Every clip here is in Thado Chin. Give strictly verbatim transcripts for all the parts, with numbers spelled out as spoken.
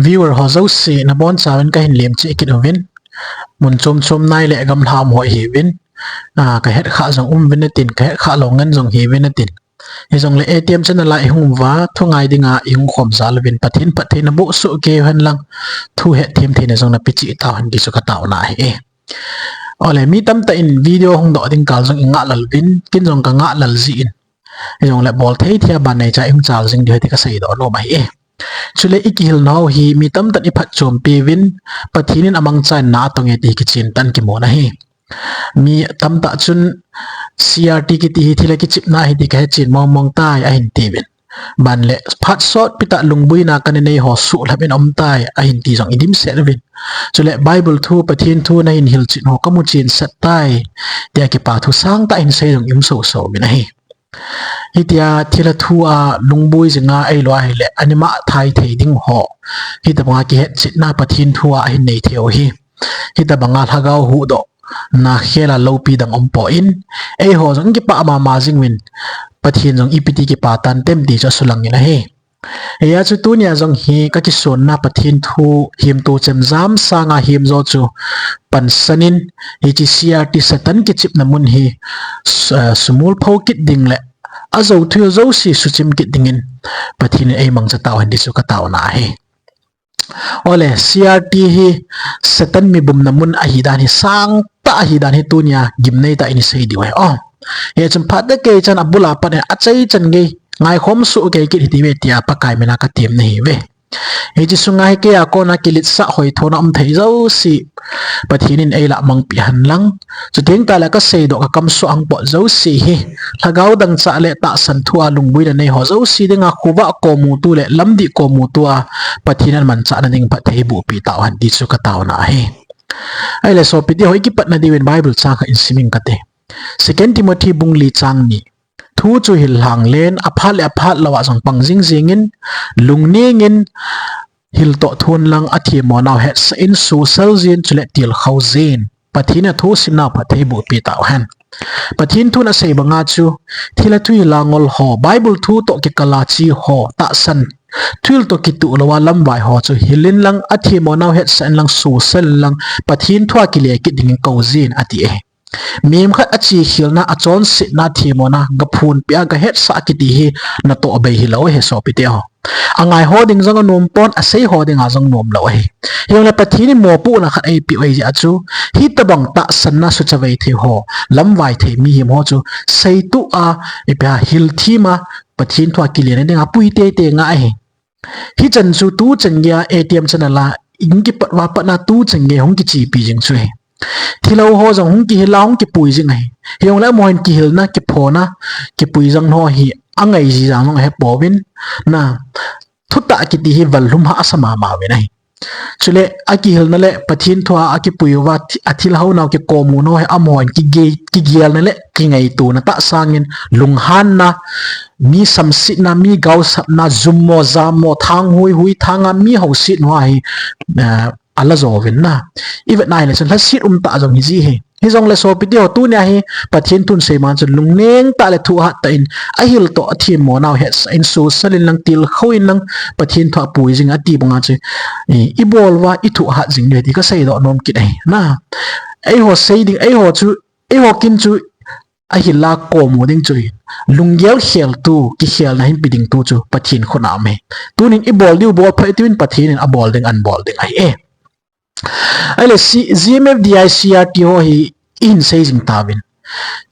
Viewer ho jouse nabonchauvin kahin lemchih kit uvin. Mun chom chom nai le gamlha um ho hiuvin. Ah, kahet kha jong um uvin natin, kahet kha lou ngen jong hiuvin natin. Hijongle A T M channel a ihung uva, thu ngai dinga ihung khom jal uvin Pathen phattheina boh soh kei uhen lang, thu hetthem theina jong napeh cheh tauhen ti chu kataona ahi. Ole, mi tamtah in video hung doh ding kal jong ingah lel uvin, ken jong kangah lel jeh in. Hijongle bol thei thei a ban neicha ihung chal jing diu ahi ti kaseidoh nom ahi. Chule ikihil nau hi mi tamtah in iphatchompi uvin, Pathen in amangchan na atong e ti kichen tah in kimun ahi. Mi tamtah chun C R T kiti hi thilha kichepna ahi ti kahe chen mong mong tai ahin tiuvin. Ban le phat sotpi tah lungboina kana nei ho suhlhap in aum tai ahin ti jong idimset uvin. Chule Bible thu, Pathen thu nahin hilchen ho kamu chensah tai tia kipa thu sangtah ahin sei jong ium soso uvin ahi. Hitia thilha thu a lungboi jinga eilou ahile anima thai thei ding ho, hitobanga kihetchetna Pathen thu a ahin nei thei u hi, hitobanga lhagao huhdohna khel a loupi dang umpon, eiho jong kipah mama jing uvin, Pathen jong ipi ti kipa tantem ti chu asulang in ahi. Hijeh a chu tunia jong hi kakisonna Pathen thu himto chemjam sanga himjo chu pansan in, hiche C R T Satan kichepna mun hi s-, eh, sumil pho kit ding le ajou thil jouse suchim kit dingin Pathen in eimangcha tauhen ti chu kataona ahi. Ole, C R T hi Satan mi bumna mun ahi dan hi, sangtah ahi dan hi tunia gimnei tah in isei diu ahi. O, hichun phat tah kei chan abul a pat in achai chan gei ngaikhom soh kei kit hite ve tia Pakai mina katem nahiuve. Hiche sunga hi keia kona kiletsah hoithona um thei jouse Pathen in eilah mangpeh hen lang. Chuteng tahle kaseidoh kakam soh hang pot jouse hi, lhagao dangchah le tahsan thu a lungboina nei ho jouse dinga khovah komuto le lamdih komuto a Pathen in amanchahna ding phatthei bohpeh tauhen ti chu kataona ahi. Ahile sopite ho, ikipatna diuvin Bible chang khat isim inge kate. Second Timothy bung li chang ni. Thu chu hil lhang len, aphat le aphat lou a jong pang jing jingin, lungneng in, hiltoh thon lang, athemmo nau hetsah in, sosel jin, chule tilkhou jin. Pathen in athu simnau phatthei bohpeh tauhen. Pathen thun asei banga chu, thilha thuhil a ngol ho, Bible thu toh kikal a che ho, tahsan thil toh kitoh lou a lamvai ho chu hil in lang, athemmo nau hetsah in lang, sosel in lang, Pathen thu a kile kit dingin kou jin ati e. Mihem khat achekhelna, achonsetna, athemmona gaphonpeh a, gahetsah kiti hi natoh bei hilou ahi sopite ho. Angaiho ding jong anom pon, aseiho dinga jong nomlou ahi. Hijongle Pathen in mopohna khat eipeh u ahi jeh a chu, hitobang tahsanna suchavei thei ho, lamvai thei mihem ho chu seitoh a, ipi ham, hilthem a, Pathen thu a kilena dinga pui teitei ngai ahi. Hichan chu tuchan geiya A T M channel a, ikipat uva patna tuchan gei hung kichepi jing chu ahi. Thilhou ho jong hung kihil a hung kipui jing ahi. Hijongle amahon kihilna, kiphona, kipui jang ho hi angai ji jang jong ahepouvin, na, thutah kiti hi vallhum hahsa mama uvin ahi. Chule akihilna le Pathen thu a akipui uva thi-, athilhou nau, kikomu nau hi amahon kige-, kigelna le kingaitona tah sangin lunghanna, mi samsetna, mi gaosapna, jummo, jammo, thang hui hui, thanga mi houset nau hi, eh, ala jouvin na. Ivet na hile chun lhaset umtah jong hiji hi. Hijongle sopite ho, tunia hi Pathen thun sei man chun lungneng tah le thu ahat tah in, ahiltoh athemmo nau hetsah in, sosel in lang, tilkhou in lang, Pathen thu a pui jing ati banga chu, i, ibol uva ithu ahat jing diu ahi ti kaseidoh nom kit ahi. Na, eiho sei ding, eiho chu, eiho kin chu ahil a komu ding chu hi, lunggel kheltu, kikhelna hinpe dingtu chu Pathen khut a um ahi. Tunin ibol diu bol phei tiuvin, Pathen in abol ding, anbol ding ahi e. Ahile C-, G M F D I C R T ho hi ihin sei jing tauvin.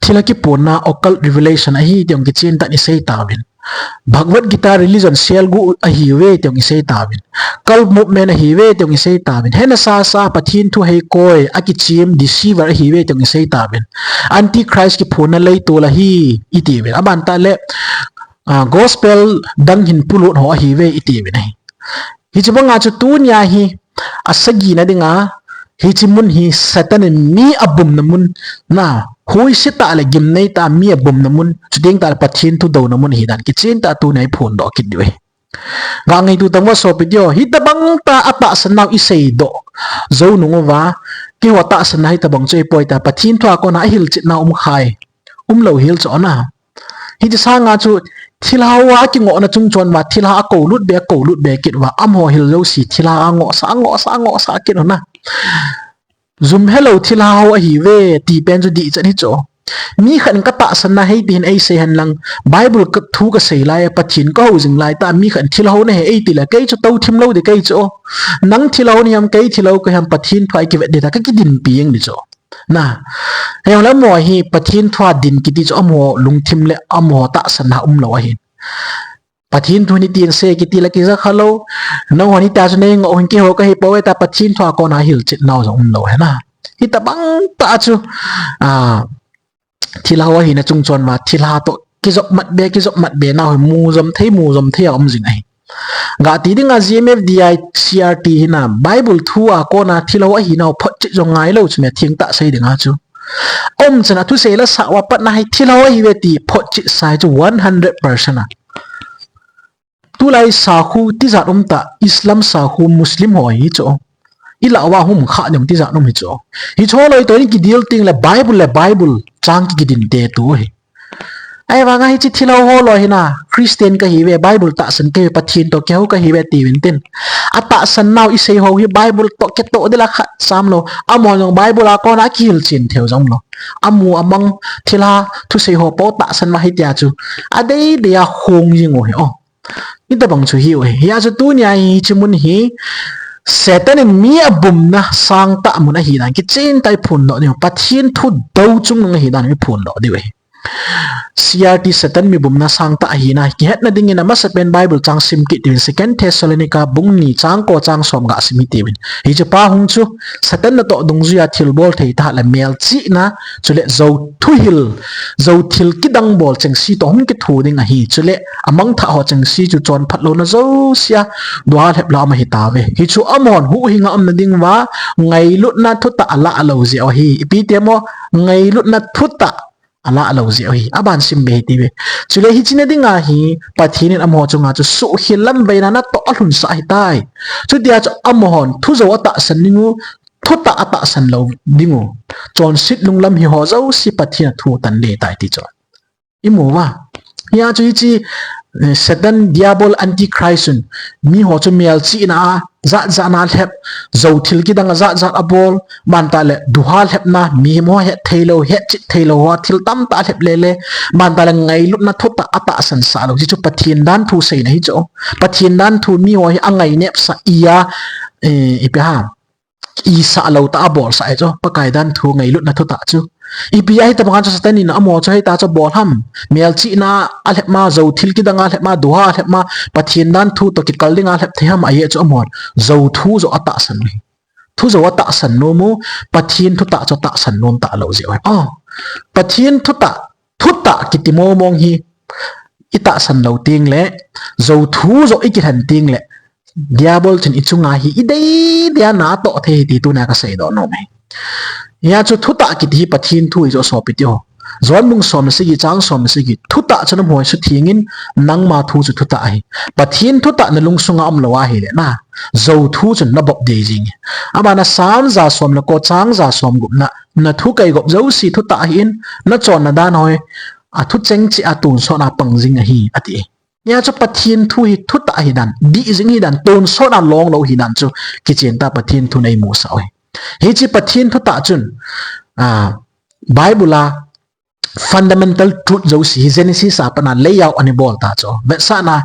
Thilha kipona, occult revelation ahi ti jong kichen tah in isei tauvin. Bhagavad Gita religion selgu ahiuve ti jong isei tauvin. Cult movement ahiuve ti jong isei tauvin. Hena sasa Pathen thu heikoi, akichem, deceiver ahiuve ti jong isei tauvin. Antichrist kiphonna leitol ahi itiuvin. Aban tah le, ah, gospel dang hin pulut ho ahiuve itiuvin ahi. Hiche banga chu tunia hi asagina dinga, hiche mun hi Satan in mi abumna mun, na, hoise tah le gimnei tah a mi abumna mun, chuteng tah le Pathen thu douna mun ahi dan kichen tah a tunia iphondoh kit diu ahi. Ga ngaito tang uva sopite ho, hitobang tah a tahsan nau iseidoh jou nung uva, keiho tahsanna hitobang chu ahipoi tia, Pathen thu a kona ahilchetna um khai, umlou hel chu ana. Hiche sanga chu Thilha ho a kingohna chungchon uva, thilha a koulut be, koulut be kit uva, amaho hil jouse thilha a ngohsah, a ngohsah, a ngohsah kit u na. Jum helou thilha ho ahiuve, ti pen chu dihchet hi chu. Mi khat in katahsan na hei ti hin eisei hen lang, Bible ka thu kasei lai, Pathen kahou jing lai tah, mi khat in thilha ho nahi eiti le, kei chu tou thim lou ding kei chu. Nang thilha ho nahi ham, kei thilha ho kahi ham, Pathen thu a ikivet ding tah, kakidinpi jeng ding chu. Na, hei jong le amaho hi Pathen thu a din kiti chu amaho lungthim le amaho tahsan na umlou ahin. Pathen thu hi tin se kiti le kija khalou. Nangho hi ta chu nei ngoh hin keiho kahi pou e ta Pathen thu a kona hilchet nau jong umlou ahi na. Hitabang tah chu, a, thilha ho ahina chungchon uva, thilha toh kijop mat be, kijop mat be nau hi mu jom thei, mu jom thei a um jing ahi. Gah ti dinga G M F D I C R T hina, Bible thu a kona thilha ho ahinau photchet jong ngailou chu me thengtah sei dinga chu. Umchan a thusei la sah uva patna hi thilha ho ahiuve ti photchet sa hi chu one hundred percent a. Tulai sakhu tijat um tah, Islam sakhu Muslim ho hi chu. Ilah uva hung kha ding tijat um hi chu. Hicho loi toh in kidil teng le Bible le Bible chang kikidin te tu hi. Ahivanga hiche thilha ho loi hina, Christian kahiuve, Bible tahsan kahiuve, Pathen toh kihou kahiuve tiuvin tin. Atahsan nau isei ho hi Bible toh kitoh ding la khat sam lou. Amaho jong Bible a kona kihilchen thei u jong lou. Amu amang thilha thusei ho pou tahsan ma hitia chu. Adei dei a hung jing u hi o. Hitabang chu hiu hi. Hia chu tunia hi hiche mun hi Satan in mi abumna sangtah mun ahi dan kichen tah a iphondoh diu. Pathen thudou chungnung ahi dan iphondoh diu hi. C R T Satan mi bumna sangtah ahina kihetna dingin amasapen Bible chang sim kit diuvin Second Thessalonica bung ni chang ko chang som gah sim hitiuvin. Hiche pa hung chu Satan natoh dungjuia thilbol thei tah le melchihna chule jou thuhil, jou thil kidang bol chengse toh hung kithu ding ahi. Chule amangthah ho chengse chu chonphat louna jousea duha lhep la um ahitauve. Hichu amahon huhhinga umna dinguva ngailutna thutah alah lou jeh u ahi. Ipi temo ngailutna thutah alah lou jeh u ahi. Aban sim be hitiuve. Chule hiche na dinga hi Pathen in amaho chunga chu suhkhel lamveina natoh alhunsah ahitai. Chutia chu amahon thujou atahsan dingu, thutah atahsan lou dingu. Chonset lunglam hiho jouse Pathen a thu tan ding ahitai ti chu. Imu uva. Hia chu hiche, eh, Satan, Diabol, Antichrist un miho chu melchihna a jatjat na lhep, jou thil kidang a jatjat abol, bantah le duha lhepna, mihem ho hetthei lou, hetchet thei lou ho thil tamtah alhep lele, bantah le ngailutna thutah atahsan sah lou. Hichu Pathen danthu seina hi chu. Pathen danthu miho hi angainepsah a, eh, ipi ham. Isah lou tah a abolsah ahi chu, Pakai danthu ngailutna thutah chu. Ipi ahitabang a chu Satan in amaho chu heitah chu abol ham. Melchihna alhep ma, jou thil kidang alhep ma, duha alhep ma, Pathen danthu toh kikal dinga alhep thei ham ajeh chu amahon jou thu joh atahsan u hi. Thujou atahsan nom u, Pathen thutah chu atahsan nom talou jeh u hi. O, Pathen thutah, thutah kiti mongmong hi itahsan lou teng le, jou thu joh ikilhen teng le, Diabol chun ichunga hi idei dei a natoh thei hi ti tunia kaseidoh nom e. Hia chu thutah kiti hi Pathen thu hi joh sopi teho. John bung som le sagi chang som le sagi, thutah chun amaho hi suthengin, nangma thu chu thutah ahi. Pathen thutah nalungsunga umlou ahile na, jou thu chun nabop dei jing e. Abana Sam ja som le ko chang ja som gupna, nathu kaigop jouse thutah ahin, nachonna dan ho hi athu cheng cheh a tonsot a pang jing ahi, ati. Hia chu Pathen thu hi thutah ahidan, dih jing ahidan, tonsot a longlou ahidan chu kichen tah a Pathen thun eimusah u hi. Hiche Pathen thutah chun, a, Bible a fundamental truth jouse hi Genesis a pat a layout ana bol ta chu. Vetsahna,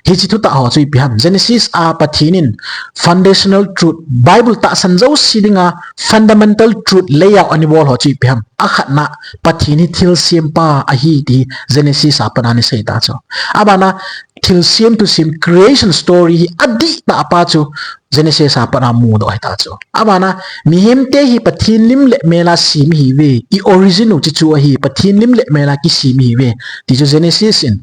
hiche thutah ho chu ipi ham. Genesis a Pathen in foundational truth, Bible tahsan jouse dinga fundamental truth layout ana bol ho chu ipi ham. Akhatna, Pathen hi thilsempa ahi ti Genesis a pat a ana sei ta chu. Abana, thilsem thusem creation story hi adihtah pa chu Genesis a pat a mudoh ahita chu. Abana, mihemte hi Pathen lim le mel a sem ahiuve, i origin u chu chu ahi, Pathen lim le mel a kisem ahiuve, ti chu Genesis in,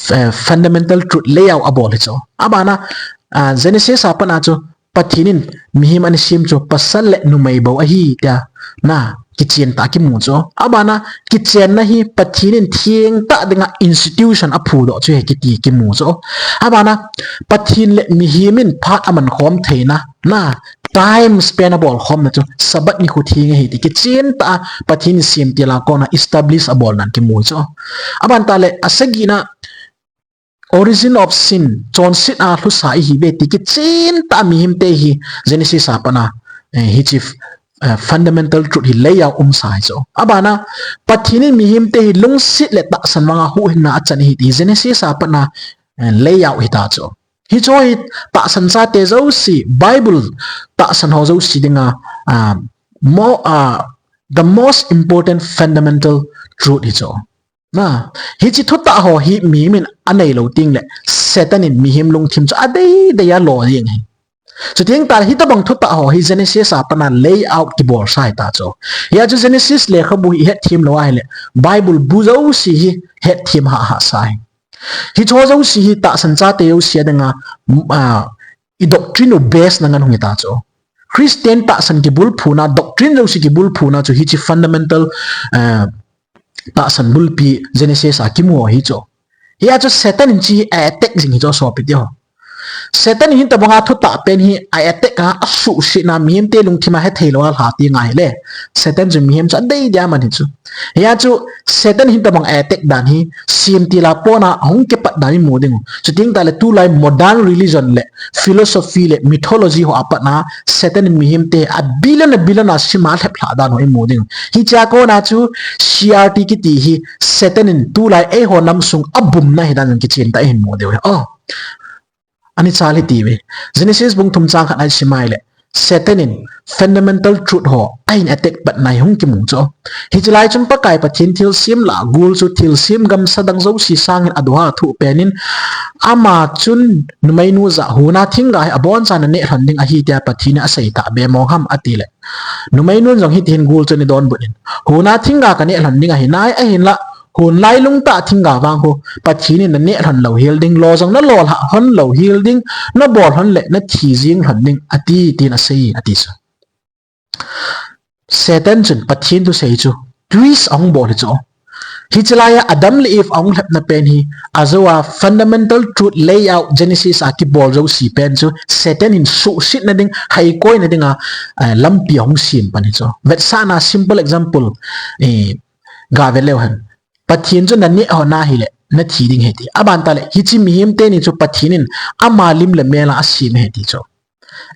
eh, fundamental truth layout abol hi chu. Abana, ah, Genesis a pat a chu Pathen in mihem ana sem chu pasal le numei bou ahi tia, na, kichen tah kimu chu. Abana, kichenna hi Pathen in thengtah dinga institution aphudoh chu ahi kiti kimu chu. Abana, Pathen le mihem in phat aman khom theina, na, time span abol khomna chu Sabbath nikho theng ahi ti kichen tah a Pathen in semtil a kona establish abol nan kimu chu. Aban tah le, asagina, origin of sin, chonset a lhusa ihiuve ti kichen tah a mihemte hi Genesis a pat a, eh, hiche, eh, fundamental truth hi lay out umsa ahi chu. Abana, Pathen in mihemte hi lungset le tahsan vang a huhhingna achan ahi ti Genesis a pat a, eh, lay out ahita chu. Hiche hi tahsan chate jouse, Bible tahsan ho jouse dinga, ah, mo-, ah, the most important fundamental truth ahi chu. Na, hiche thutah ho hi mihem in anei lou teng le, Satan in mihem lungthim chu adei dei a lo ding ahi. Chuteng tah le hitobang thutah ho hi Genesis a pat a lay out kibolsa ahita chu. Hia chu Genesis lekhabu hi hetthem lou ahile, Bible bu jouse hi hetthem hahsa ahi. Hiche jouse hi tahsan chate jouse dinga, ah, i doctrine u base na ngen hung ahita chu. Christian tahsan kibulphuna, doctrine jouse kibulphuna chu hiche fundamental, eh, tahsan bulpi Genesis a kimu ahi chu. Hia chu Satan in hiche hi a attack jing ahi chu sopite ho. Satan in hitobanga thutah pen hi a attack a, asuhsetna mihemte lungthim a hethei lou a lha ti ngai le. Satan chu mihem chu adei dei a man ahi chu. Hia chu Satan in hitobang a attack dan hi, semtil a pat a hung kipat dan imu ding u. Chuteng tah le tulai modern religion le philosophy le mythology ho a pat a Satan in mihemte a billion a billion a sim a lhep lha dan ho imu ding u. Hichea kona chu C R T kiti hi Satan in tulai eiho nam sung abumna ahi dan kichen tah a ihin mu diu ahi. Oh. Ani chal hiti ve. Genesis bung thum chang khat a isim a ahile, Satan in fundamental truth ho ahin attack patna hi hung kimu chu. Hiche lai chun Pakai Pathen thilsem lah a gul chu thilsem gamsa dang jouse sangin adoha athuh pen in, ama chun numeinu jah huna thingga hi abonchan naneh lhon ding ahi tia Pathen in asei tahbeh mong ham ati le. Numeinun jong hiti hin gul chun eidonbut in, huna thingga kaneh lhon ding ahi nai, ahinlah hun lailung tah thingga vang khu Pathen in naneh lhon lou hel ding, lo jong nalo lhon lou hel ding, nabol lhon le nathi jeng lhon ding ati, tin asei, ati chu. Satan chun Pathen thusei chu twist ahung bol ahi chu. Hiche lai a Adam le Eve ahung lhepna pen hi, ajou a fundamental truth lay out Genesis a kibol jouse pen chu Satan in suhsetna ding, haikoina dinga, eh, lampi ahung sem pan ahi chu. Vetsahna simple example, eh, gave leu hen. Pathen chu naneh lhon ahile nathi ding ahi ti. Aban tah le, hiche mihem teni chu Pathen in ama lim le mel a asem ahi ti chu.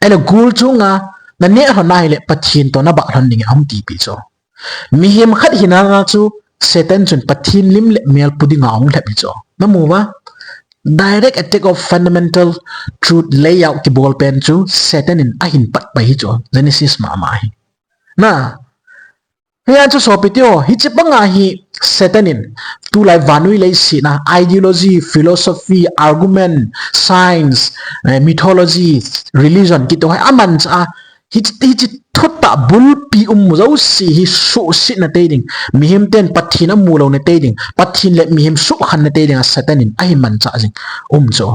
Ahile gul chunga naneh lhon ahile Pathen toh nabah lhon ding ahung tipeh chu. Mihem khat hina chu Satan chun Pathen lim le mel pu dinga ahung lhep ahi chu. Namu uva? Direct attack of fundamental truth lay out kibol pen chu Satan in ahin pat pai ahi chu. Genesis mama hi. Na, Hia chu sopite ho, hiche banga hi Satan in tulai vannoi leiset a ideology, philosophy, argument, science, eh, mythology, religion kiti ho hi amanchah a, hiche, hiche thutah bulpi um jouse hi suhsetna tei ding, mihem ten Pathen amu louna tei ding, Pathen le mihem sukhanna tei dinga Satan in ahin manchah jing um chu.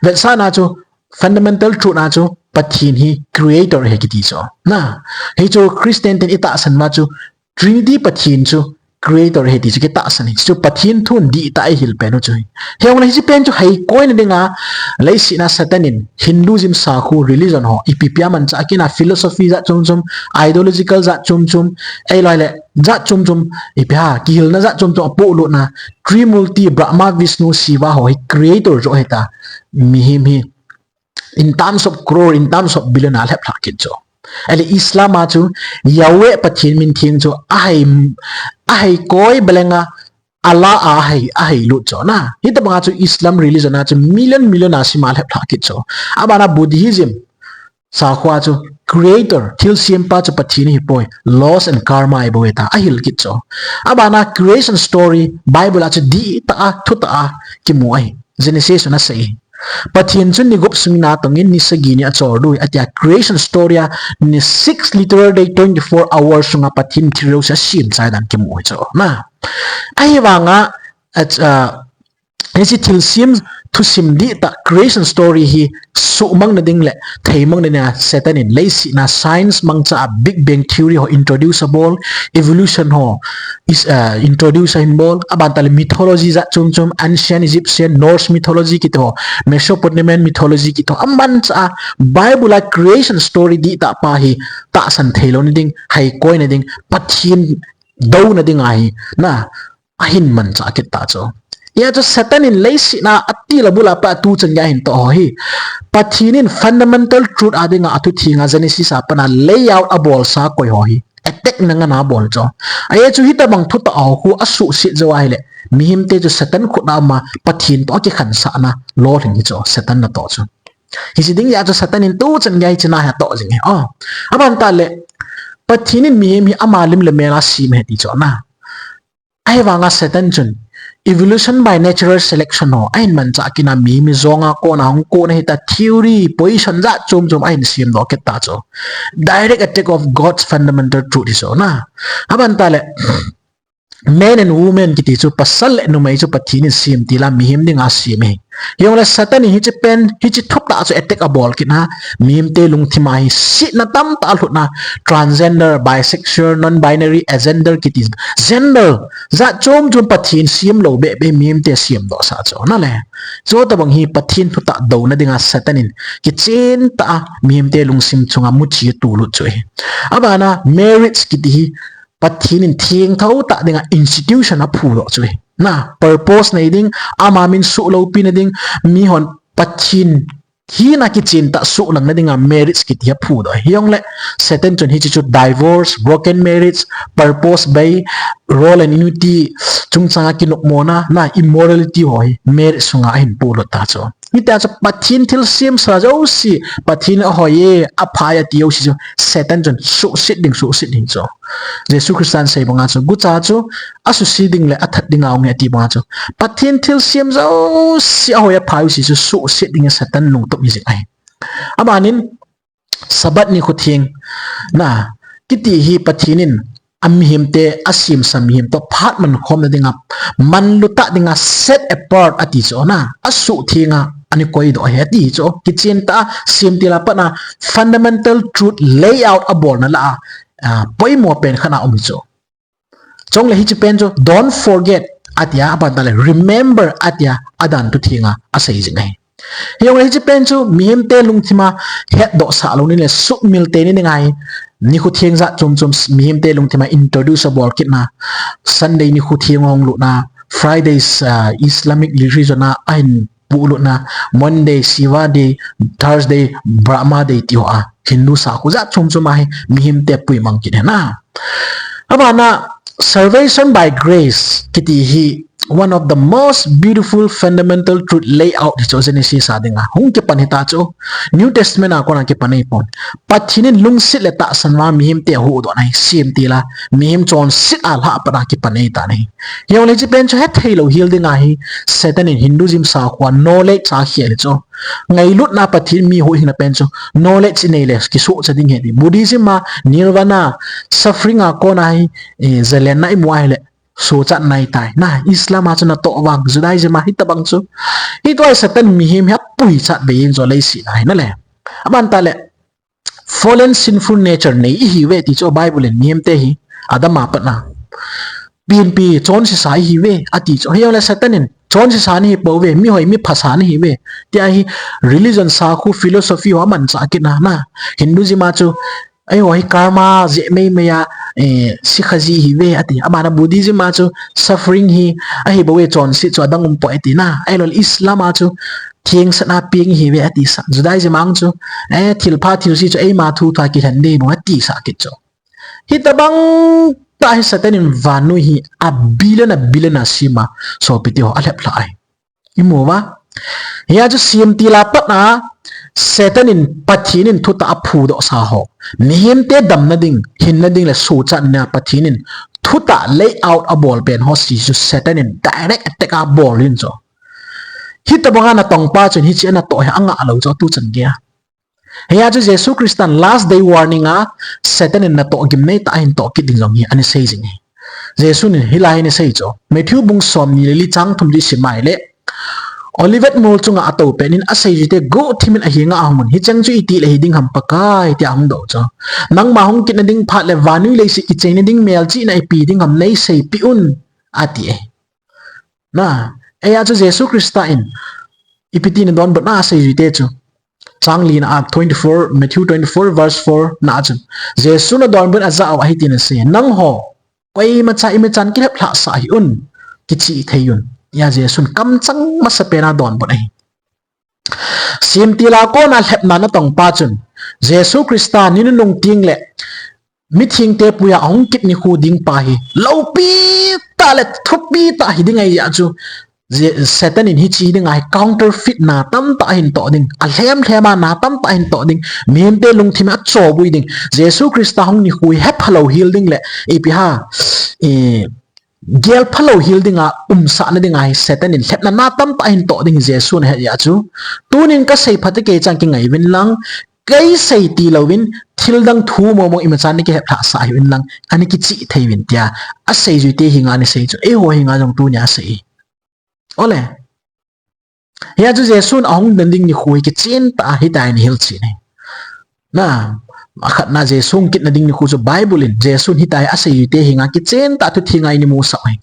Vetsahna chu, fundamental truth na chu Pathen hi creator ahi kiti chu. Na, hichu Christian ten itahsan ma chu Trinity Pathen chu creator ahi ti chu kitahsan ahi. Chu Pathen thun dihtah a ihil pen u chu. Hijongle hiche pen chu haikoina dinga leiset a Satan in Hinduism sakhu religion ho ipi ipi amanchah kit na, philosophy jat chom chom, ideological jat chom chom, ahilou le jat chom chom, ipi ham, kihilna jat chom chom apohlut na, Trimurti, Brahma, Vishnu, Shiva ho hi creator joh ahi ta. Mihem hi in terms of crore, in terms of billion a lhep lhah kit chu. Ahile Islam a chu Yahweh Pathen min theng chu ahai, ahai koi belenga Allah a ahai, ahai lut chu na. Hitobanga chu Islam religion a chu million, million a sim a lhep lhah kit chu. Abana Buddhism sakhu a chu creator, thilsempa chu Pathen ahipoi, laws and karma ahi bou ahi ta, ahil kit chu. Abana creation story, Bible a chu dihtah a, thutah a kimu ahi. Genesis chun asei. Pathen chun ni gup sung in atongin ni sagi ni achol diu ahi, atia creation story a ni six literal day, twenty-four hours sunga Pathen thil jouse asem chai dan kimu ahi chu. Na. Ahivanga, a, a, hiche thilsem thusim dihtah creation story hi suhmang na ding le theimang na dinga Satan in leiset a science mangcha a Big Bang Theory ho introduce abol, evolution ho is, uh, introduce ahin bol, aban tah le mythology jat chom chom, ancient Egyptian, Norse mythology kiti ho, Mesopotamian mythology kiti ho, amanchah a Bible a creation story dihtah pa hi tahsan thei lou na ding, haikoi na ding, Pathen dou na ding ahi, na, ahin manchah kit ta chu. Hijeh chun Satan in leiset a atil abul a pat a tuchan gei a ahin toh ho hi, Pathen in fundamental truth a dinga athu theng a Genesis a pat a layout abolsa koi ho hi attack na ngen a abol chu. Ajeh chu hitobang thutah ho khu asuhset jou ahile, mihemte chu Satan khut a um a, Pathen toh akikhansahna lolhing hi chu, Satan natoh chu. Hiche ding jeh a chu Satan in tuchan gei a hiche na hi atoh jing ahi. O, aban tah le, Pathen in mihem hi ama lim le mel a asem ahi ti chu na. Ahivanga Satan chun evolution by natural selection ho ahin manchah kit a, mihem hi jong a kona hung kon ahi tia theory, position jat chom chom ahin semdoh kit ta chu. Direct attack of God's fundamental truth hi chu na. Aban tah le, man and woman kiti chu pasal le numei chu Pathen in semtil a mihem dinga asem ahi. Hijongle Satan in hiche pen, hiche thutah chu attack abol kit a, mihemte lungthim a hi setna tamtah alhut a, transgender, bisexual, non-binary, agender kiti, gender jat chom chom Pathen semlou beh beh mihemte asemdoh sah chu na le. Chutobang hi Pathen thutah douna dinga Satan in kichen tah a mihemte lungsim chunga muchi atolut chu ahi. Aban a marriage kiti hi Pathen in thengtho tah dinga institution aphudoh chu ahi. Na, purpose nei ding, ama min suhloupina ding, mihon Pathen hina kichen tah suhlangna dinga marriage kiti hi aphudoh ahi. Hijongle Satan chun hiche chu divorce, broken marriage, purpose bei, role and unity chungchang a kinopmona, na, immorality ho hi marriage sunga ahin puilut ta chu. Hitia chu Pathen thilsemsa jouse, Pathen in ahoi e, aphai e ati jouse chu Satan chun suhset ding, suhset ding chu. Jesu Christa in asei banga chu, gucha chu asuse ding le athat dinga ahung e ati banga chu, Pathen thilsem jouse, ahoi aphai jouse chu suhset ding hi Satan lungtup hijing ahi. Aban in, Sabbath nikho theng na kiti hi Pathen in amihemte, asemsa mihem toh phat mankhomna dinga, manlutah dinga set apart ati chu na, asuhtheng a ana koidoh ahi ati chu. Kichen tah a semtil a pat a fundamental truth layout abolna lah a, a, poimo pen khat a um hi chu. Chule hiche pen chu don't forget atia, aban tah le remember atia, adan thu theng a asei jing ahi. Hijongle hiche pen chu mihemte lungthim a hetdoh sah lou ni le suhmil tei ni ding ahi. Nikho theng jat chom chom mihemte lungthim a introduce abol kit na. Sunday nikho theng ahung lut na, Fridays, ah, Islamic religion a ahin puilut na, Monday Shiva Day, Thursday Brahma Day ti ho a, Hindu sakho jat chom chom a hi mihemte apuimang kit ahi na. Aban a salvation by grace kiti hi one of the most beautiful fundamental truth layout hi chu Genesis a dinga hung kipan hita chu. New Testament a kona kipan ahipon. Pathen in lungset le tahsan vanga mihemte ahuhdohna hi semtil a, mihem chonset a alhah a pat a kipan ahitan ahi. Hijongle hiche pen chu hethei lou hel dinga hi Satan in Hinduism sakho a knowledge a akhel hi chu. Ngailutna Pathen mi huhhingna pen chu knowledge inei le kisohcha ding ahi ti. Buddhism a nirvana, suffering a kona hi, eh, jalenna imu ahile sochat nai tai. Na, Islam a chu natoh vang, Judaism a hitobang chu. Hitia Satan mihem hi apuichat bei in chu leiset a hi na le. Aban tah le, fallen sinful nature nei ihiuve ti chu Bible in mihemte hi, Adam a pat a. Pienpi chonsesa ihiuve ati chu. Hijongle Satan in chonsesa nahi pouve, mihoi miphasa nahiuve tia hi religion sakho philosophy ho amanchah kit na na. Hinduism a chu, eiho hi karma jeh meimei a, eh, sikha ji ihiuve ati. Aban a Buddhism a chu suffering hi ahibouve, chonset chu adang umpoi ati na. Ahilouleh Islam a chu thengsahna peng ihiuve atisa. Judaism a chu, eh, thilpha thilse chu eima thu thu a kilhen ding bou atisah kit chu. Hitobang tah hi Satan in vannoi hi a billion a billion a sem a, sopi teho alheplhah ahi. Imu uva. Hia chu semtil a pat a Satan in Pathen in thutah aphudoh sa ho, mihemte damna ding, hinna ding le sochatna Pathen in thutah layout abol pen ho jouse chu Satan in direct attack abol in chu. Hitobang a natongpa chun hiche a natoh hi angah lou chu tuchan gei a. Hia chu Jesu Christa in last day warning a Satan in natoh gimnei tah a ahin toh kit ding jong hi ana sei jing ahi. Jesu in hilai hi ana sei chu. Matthew bung somni le li chang thum chu isim a ahile, Olivet mol chunga atou pet in aseijuite guhthim in ahenga ahung un, hicheng chu itih le hiding ham Pakai tia ahung dong chu. Nangma hung kitna ding phat le vannoi leiset kicheina ding melchihna ipi ding ham neiseipeh un ati e. Na, hia chu Jesu Christa in ipi tin adonbut na aseijuite chu. Chang lina a twenty-four, Matthew twenty-four verse four na a chun, Jesu in adonbut in ajah uva hitin asei, nangho, koimacha imachan kilheplhah sah hih un, kichih thei un. Hia Jesun kamchang masapen a donbut ahi. Semtil a kona lhepna natong pa chun, Jesu Christa ni nunung teng le mithengte puiya ahung kit nikho ding pa hi loupi tah le thupi tah hiding ahi jeh chun, Satan in hiche dinga hi counterfeit na tamtah ahin toh ding, alhem lhem a na tamtah ahin toh ding, mihemte lungthim a chobui ding, Jesu Christa hung nikho hi hephalou hel ding le, ipi ham, eh, gelphalou hel dinga, umsahna dinga hi Satan in lhepna na tamtah ahin toh ding hi Jesun ahet jeh chun, tunin kasei phat kei chan kingai uvin lang, kei sei tilouvin, thildang thu mong mong imacha nei kihephatsah hih uvin lang, anei kicheh thei uvin tia asei jui te henga nei sei chu, eiho henga jong tunia asei. Ole. Hia chu Jesun ahung nading nikho hi kichen tah a hitia nei hilchen ahi. Na, akhatna Jesu hung kit nading nikho chu Bible in Jesun hitia asei jui te henga kichen tah a thu thenga nei musah ahi.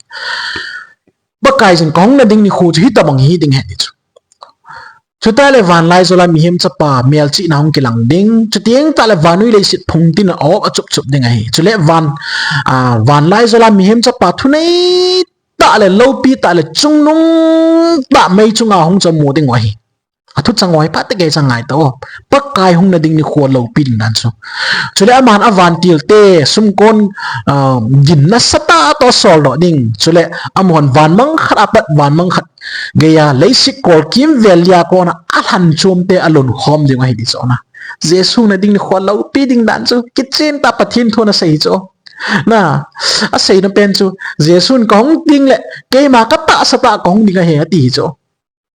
Pakai jin kahung nading nikho chu hitobang hiding ahi ti chu. Chuteng le vanlaijol a mihem chapa melchihna hung kilang ding. Chuteng tah le vannoi leiset phungtin a-op achup chup ding ahi. Chule van, ah, vanlaijol a mihem chapa thunei tah le loupi tah le chungnung tah mei chunga hung chu amu ding ahi. Athu chang u hi phat kei chan ngai tau. Pakai hung nading nikho loupi ding dan chu. Chule aman avantilte sumkon, ah, gin nasatah toh asoldoh ding. Chule amahon van mang khat apat van mang khat geiya leiset kol kimvel lia kona alhan chomte alon khom ding ahi ti chu na. Jesu nading nikho loupi ding dan chu kichen tah Pathen thu ana sei chu. Na, aseina pen chu Jesun kahung ding le keima katahsa tah kahung ding ahi ati chu.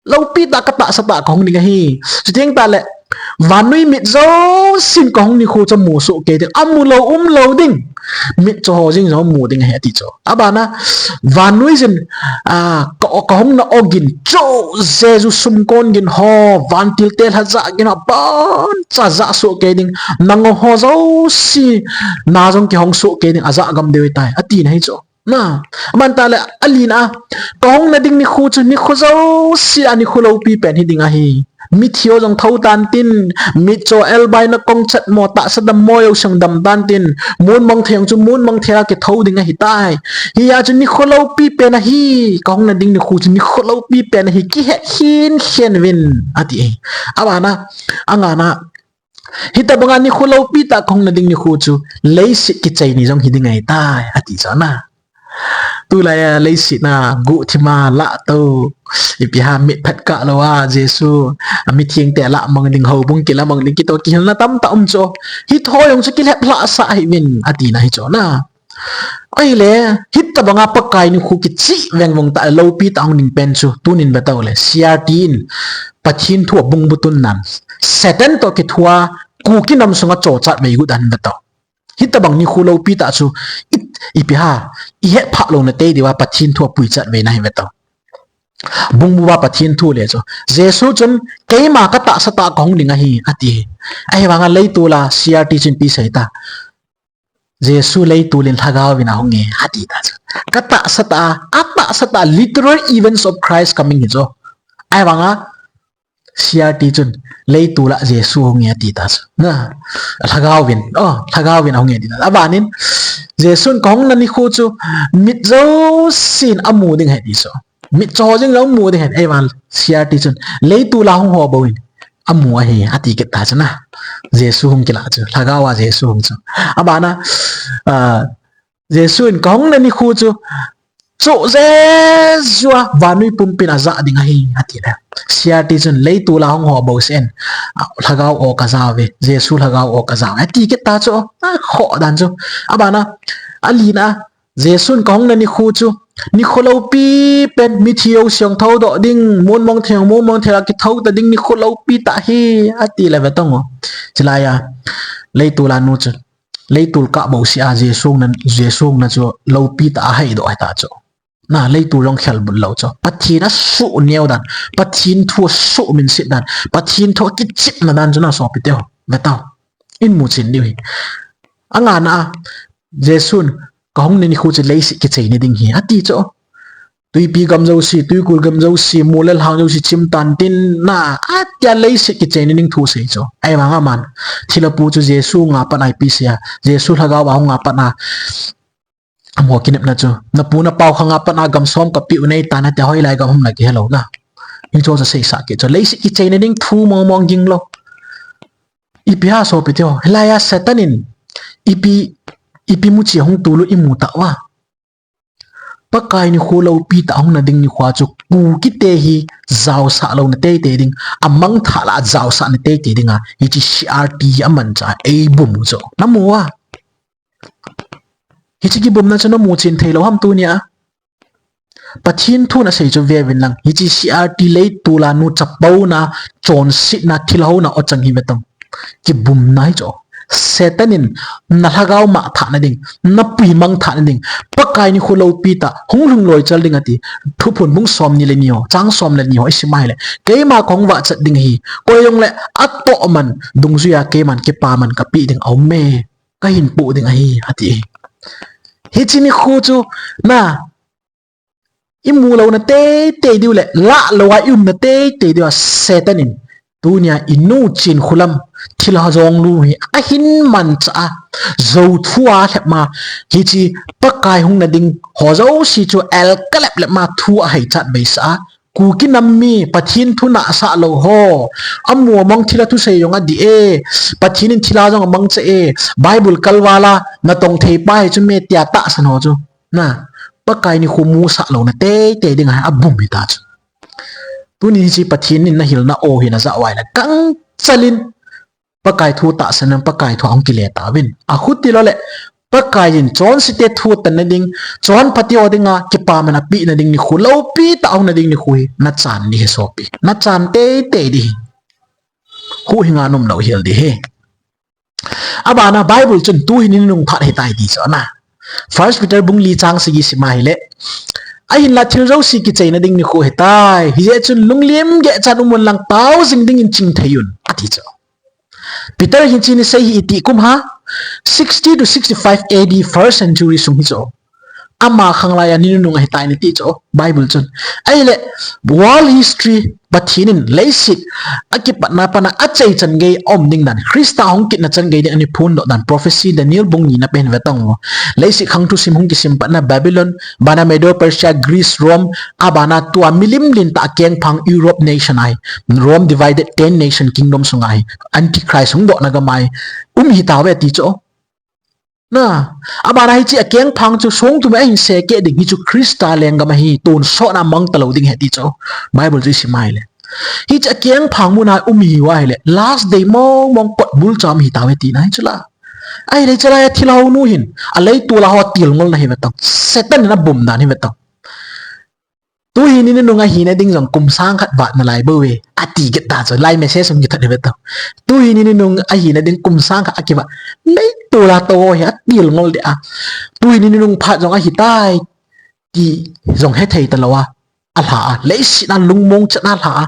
Loupi tah katahsa tah kahung ding ahi. Chuteng tah le vannoi mit jousen kahung nikho chu amu soh kei ding, amu lou umlou ding. Mitcho ho jeng jong amu ding ahi ati chu. Abana vannoi jin, ah, ka, kahung na ogin chu Jesu sumkon gin ho, vantilte lhajah gin ho, aboncha jah soh kei ding. Nangho jouse na jong kihong soh kei ding, ajah gam diu ahitai, ati na ahi chu. Na, aman tah le alina, kahung nading nikho chu nikho jouse a nikho loupi pen hiding ahi. Mithi ho jong thou tan tin, mitcho elbai na kong chat mo, tahsa dam mo, jouse jong dam tan tin, mun mang thei jong chu mun mang thei a kithou ding ahitai. Hia chu nikho loupi pen ahi, kahung nading nikho chu nikho loupi pen ahi, kihet khen khen uvin, ati ahi. Abana, angana, hitobanga nikho loupi tah kahung nading nikho chu leiset kichai ni jong hiding ahitai, ati chu na. Tulai a leiset na guhthim a lah tou, ipi ham mit phat kah lou a Jesu, amithengte alah mang ding, houbung kilah mang ding, kitoh kihilna tamtah um chu. Hiho jong chu kilhep lhahsah hih uvin, ati na ahi chu na. Ahile, hitobanga Pakai nikho kicheh vengvung tah loupi tah hung ding pen chu, tunin ve tau le, C R T in Pathen thu a bungbu tun nan, Satan toh kithua, Kuki nam sunga chochat vei got dan ve tau. Hitobang nikho loupi tah chu, i, ipi ham, ihet phah louna tei diuva Pathen thu a puichat vei na hi ve tau. Bungbu a Pathen thu le chu. Jesu chun, keima katahsa tah kahung ding ahi, ati. Ahivanga leitol a C R T chun ipi asei ta. Jesu leitol in lhagao vin ahung e, ati ta chu. Katahsa tah, atahsa tah, literal events of Christ coming hi chu. Ahivanga, C R T chun, leitol a Jesu ahung e, ati ta chu. Na, lhagao vin, oh, lhagao vin ahung e, ati ta. Abanin, Jesun kahung na nikho chu, mit jousen amu ding ahi ti chu. Mitcho ho jeng jong mu ding ahi, ahivang C R T chun, leitol a hung ho bou in amu ahi, ati kit ta chu na. Jesu hung kilah chu, lhagao a Jesu hung chu. Abana, ah, Jesu in kahung na nikho chu, chu jeju a vannoi pumpin ajah ding ahi, ati le. C R T chun, leitol a hung ho bou sen, ah, lhagao o kajao ve, Jesu lhagao o kajao ve, ati kit ta chu, ah, khoh dan chu. Abana, alina, Jesun kahung na nikho chu, nikho loupi pen, mithi jouse jong thoudoh ding, mun mang thei jong mun mang thei a kithou ta ding nikho loupi tah ahi, ati le ve tong o. Chulai a, leitol a nu chu, leitol kah bouseh a Jesu hung na, Jesu hung na chu loupi tah a ahaidoh ahi ta chu. Na, leitol jong khelbut lou chu. Pathen asuh neo dan, Pathen thu asuh minset dan, Pathen thu akichepna dan chu na sopite ho, ve tau. In mu chen diu hi. Angana a, Jesun, kahung na nikho chu leiset kichai ni ding ahi, ati chu. Twipi gam jouse, twikul gam jouse, mol le lhang jouse chim tan tin na, atia leiset kichai ni ding thu asei chu. Ahivang aman, thilha pu chu Jesu hung a pat a ipi asei a, Jesu lhagao a hung a pat a, Amo kinepna chu, napu napau khanga pat a gam som kapeh u nei ta nate, hoilai gam ham na kihelou na. Hicho chu seisah kit chu. Leiset kicheina ding thu mong mong ging lou. Ipi ham sopi teho, hilai a Satan in ipi, ipi muchi hung tulu imu tauva. Pakai nikho loupi tah hung na ding nikho chu Kuki te hi jaosah louna teitei ding, amangthah lah a jaosahna teitei dinga hiche C R T hi amanchah a eibum u chu. Namu uva? Hiche kibumna chu namu chen theilou ham tunia? Pathen thun asei chu veuvin lang. Hiche C R T leitol a nu chapouna, chonsetna, thilhouna o chang hi ve tong. Kibumna hi chu. Satan in na lhagao mangthahna ding, na pui mangthahna ding, Pakai nikho loupi tah hung lhung loichal ding ati. Thuphon bung somni le ni ho, chang som le ni ho isim a ahile, keima kahung vahchat ding ahi. Koi jong le atoh man, dungjuia keiman kipaman kapeh ding aume. Kahin poh ding ahi, ati. Hiche nikho chu, na, imu louna teitei diu le, lah louva iumna teitei diu a Satan in, tunia inu chen khulam, thilha jong lu hi ahin manchah a, jou thu a lhep ma, hiche Pakai hung na ding ho jouse chu el kalep lep ma thu ahaichat beisah a, Kuki nam mi, Pathen thu nahsah lou ho, amu amang thilha thusei jong adih e, Pathen in thilha jong amangcha e, Bible kalval a natong thei pa hi chu me tia tahsan ho chu. Na, Pakai nikho musah louna teitei ding ahi, abum hita chu. Tuni hiche Pathen in nahilna o hi najah uva ahile, gangchal in Pakai thu tahsan in Pakai thu a hung kile tauvin. Akhuti lou le, Pakai in chonsete thu tanna ding, chonpha te ho dinga kipaman apehna ding nikho, loupi tah hung na ding nikho hi nachan ding ahi sopi. Nachan teitei ding ahi. Huhhinga nom lou hel ding ahi. Abana Bible chun tuhin ninunung phat ahitai ti chu na. First Peter bung li chang sagi sim a ahile, ahinla thil jouse kicheina ding nikho ahitai. Hijeh chun lunglim gehchan um un lang tao jing dingin chingthei un, ati chu. Peter hin hiche asei hi itih kum ham? Sixty to sixty-five A D, first century sung hi chu. Ama khanglai a ninunung ahitai nati chu Bible chun. Ahile, world history, Pathen in leiset akipatna pat a achaichan gei aum ding dan, Christa hung kitna chan gei ding ana phondoh dan, prophecy Daniel bung ni na pen ve tong u. Leiset khang thusim hung kisim pat a Babylon, abana Medo Persia, Greece, Rome, abana tua milim lentah kengphang Europe nation ahi, Rome divided ten nation kingdom sunga hi, Antichrist hungdohna gam a hi um hitauve ti chu. Na, abana hiche akengphang chu songthu mai ahin sekeh ding, hichu Christa lenggam ahi, tonsot a mangtalou ding ahi ti chu Bible chu isim a ahile. Hiche akengphang muna um ihiuva ahile, last day mong mong kot bul cham hitauve tina hi chu la. Ahile hiche lai a thilha hounu hin aleitol a ho tilngolna hi ve tong. Satan in abum dan hi ve tong. Tuhin ninunung ahina ding jong kum sang khat vat nalai bouve, ati kit ta chu, lai message hung kithot hi ve tong. Tuhin ninunung ahina ding kum sang khat akivat, leitol a tou ho hi atilngol ding a. Tuhin ninunung phat jong ahitai ti jong hethei talou a, alha a, leiset a lungmong chan a alha a.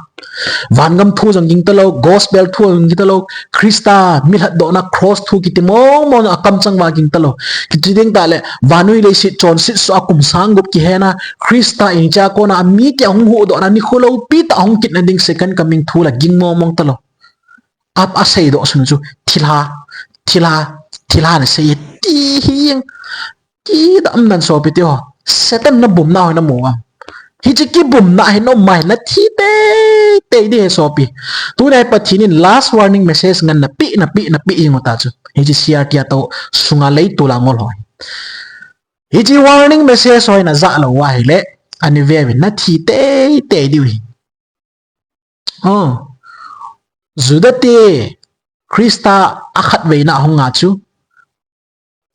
Vangam thu jong ging talou, gospel thu jong ging talou, Christa milhatdohna cross thu kiti mong mong jong akamchang uva ging talou. Kiti ding tah le, vannoi leiset chonset soh a kum sang gup kihena, Christa in hichea kona amite ahung huhdohna nikho loupi tah ahung kitna ding second coming thu la ging mong mong talou. A, aseidoh sunu chu, thilha, thilha, thilha nasei e ti hi jeng. Kidam nan sopi teho. Satan nabumna ho namu uvam? Hiche kibumna hi naum uva ahile nathi teitei ding ahi sopi. Tuna hi Pathen in last warning message ngen napeh, napeh, napeh jing u ta chu. Hiche C R T a tou sunga leitol a ngol ho. Hiche warning message ho najah lou uva ahile, ani veuvin nathi teitei diu ahi. Oh. Juda te Christa akhatveina ahunga chu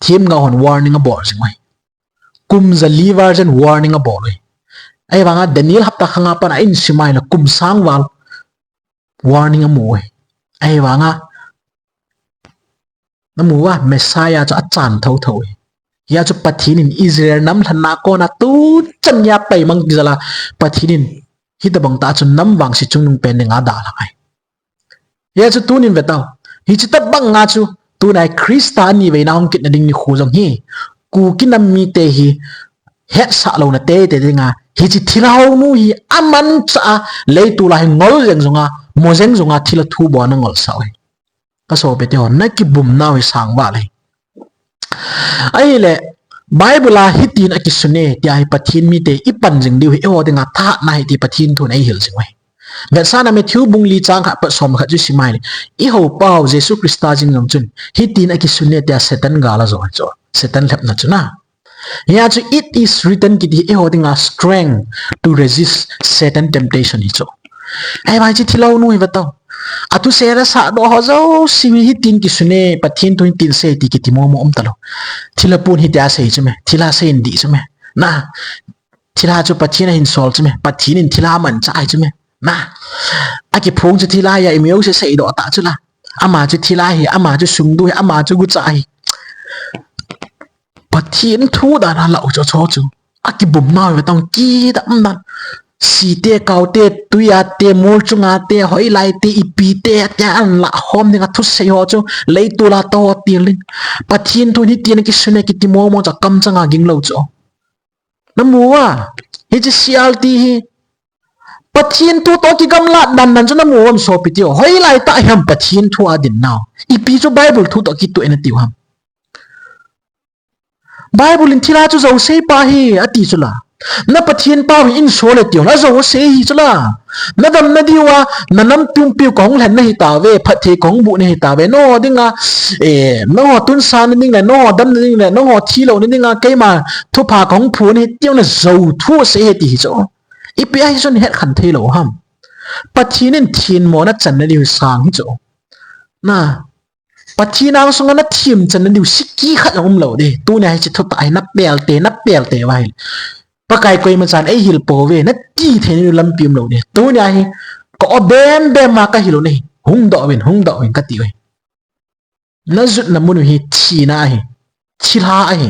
themgao hon warning abol jing uve. Kum jali val jen warning abol uve. Ahivanga Daniel hapta khanga pat a isim a ahile kum sang val warning amu uve. Ahivanga namu uva, Messiah chu achan thotho uve. Hia chu Pathen in Israel nam lhenna kona tuchan geiya paimang jal a Pathen in hitobang tah a chu nam vangse chungnung pen dinga dalhah ahi. Hia chu tunin ve tau. Hiche tobang a chu tunai Christa aniveina hung kitna ding nikho jong hi Kuki nam mite hi hetsah louna teitei dinga hiche thilha hounu hi amanchah a leitol a hi ngol jeng jonga, mo jeng jonga thilha thu bolna ngolsah uve. Ka sopi teho, nakibumnau hi sang val ahi. Ahile, Bible a hitin akisun e, tia hi Pathen mite ipan jing diu hi, eiho dinga thahatna ahi ti Pathen thun eihil jing u ahi. Vetsahna Matthew bung li chang khat apat som le khat chu isim a ahile, ihou pau Jesu Christa jing jong chun, hitin akisun e, tia Satan gal ajou ahi chu. Satan lhepna chu na. Hia chu it is written kiti hi eiho dinga strength to resist Satan temptation hi chu. Ahivang hiche thilha nu hi ve tao. Athusei asah doh ho jouse hi hitin kisun e, Pathen thu hitin sei ti kiti momo um talou. Thilha pun hitia sei chu me. Thilha sei in dih chu me. Na. Thilha chu Pathen ahin sol chu me. Pathen in thilha amanchah ahi chu me. Na. Akiphong chu thilha ahi a, imajouse seidoh tah chu la. Ama chu thilha ahi, ama chu sumdu ahi, ama chu gucha ahi. Pathen thu dan a lah u chu, chu, chu. Akibum nau ve tong kidam dan. Site, kaute, tuia te, mol chunga te, hoilai te, ipi te, tia ahin lah khom dinga thusei ho chu, leitol a toh til ding. Pathen thu hitin akisun e kiti momo chu akamchanga ging lou chu. Namu uva, hiche C R T hi. Pathen thu toh kigamlat dan dan chu namu uvam sopi teho. Hoilai tah ham Pathen thu a din nau. Ipi chu Bible thu toh kitoh e nati u ham. Bible in thilha chu jouse pa ahi, ati chu la. Na Pathen pau hi in sol e tiu, ajouse ahi chu la. Na damna diuva, na nam pumpiu kahung lhen nahi tauve, phatthei kahung boh nahi tauve, nangho dinga, eh, nangho tunsan na ding le, nangho damna ding le, nangho thilouna dinga, keima thupha kahung phu nahi tiu, najou thu asei ahi ti hi chu. Ipi ahi chun het khen thei lou ham. Pathen in themmo na channa diu sang hi chu. Na, Pathen angsunga nathem channa diu siki khat jong umlou ding. Tunia hiche thutah hi napel te, napel te uva ahile, Pakai koima chan eihil pouve, nati theina diu lampi umlou ding. Tunia hi, ka o bem bem a kahil u ahi. Hungdoh uvin, hungdoh uvin kati u ahi. Najotna mun u hi thina ahi. Thilha ahi.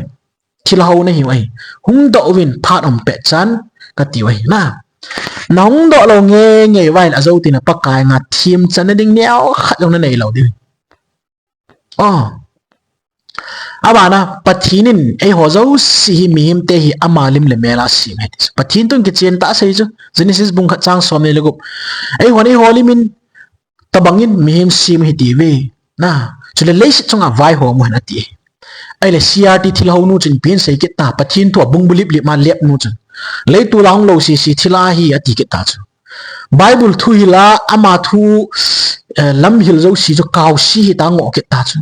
Thilha hou nahiu ahi. Hungdoh uvin phat um pet chan kati u ahi. Na, nahungdoh lou ngeingei uva ahile ajou tina Pakai nga them channa ding neo khat jong nanei lou ding. Oh. Abana, Pathen in eiho jouse hi mihemte hi ama lim le mel a asem ahi ti chu. Pathen thun kichen tah asei chu. Genesis bung khat chang som ni le gup. Eihon eiho lim in tobang in mihem sem u hite ve. Na, chule leiset chunga vaihom u hen ati. Ahile C R T thilha nu chun ipi asei kit ta, Pathen thu abung bulip lip ma lep nu chun. Leitol a hung lou sese thilha ahi ati kit ta chu. Bible thu hil a, ama thu, eh, lamhil jouse chu kaosi ahi tia ngoh kit ta chu.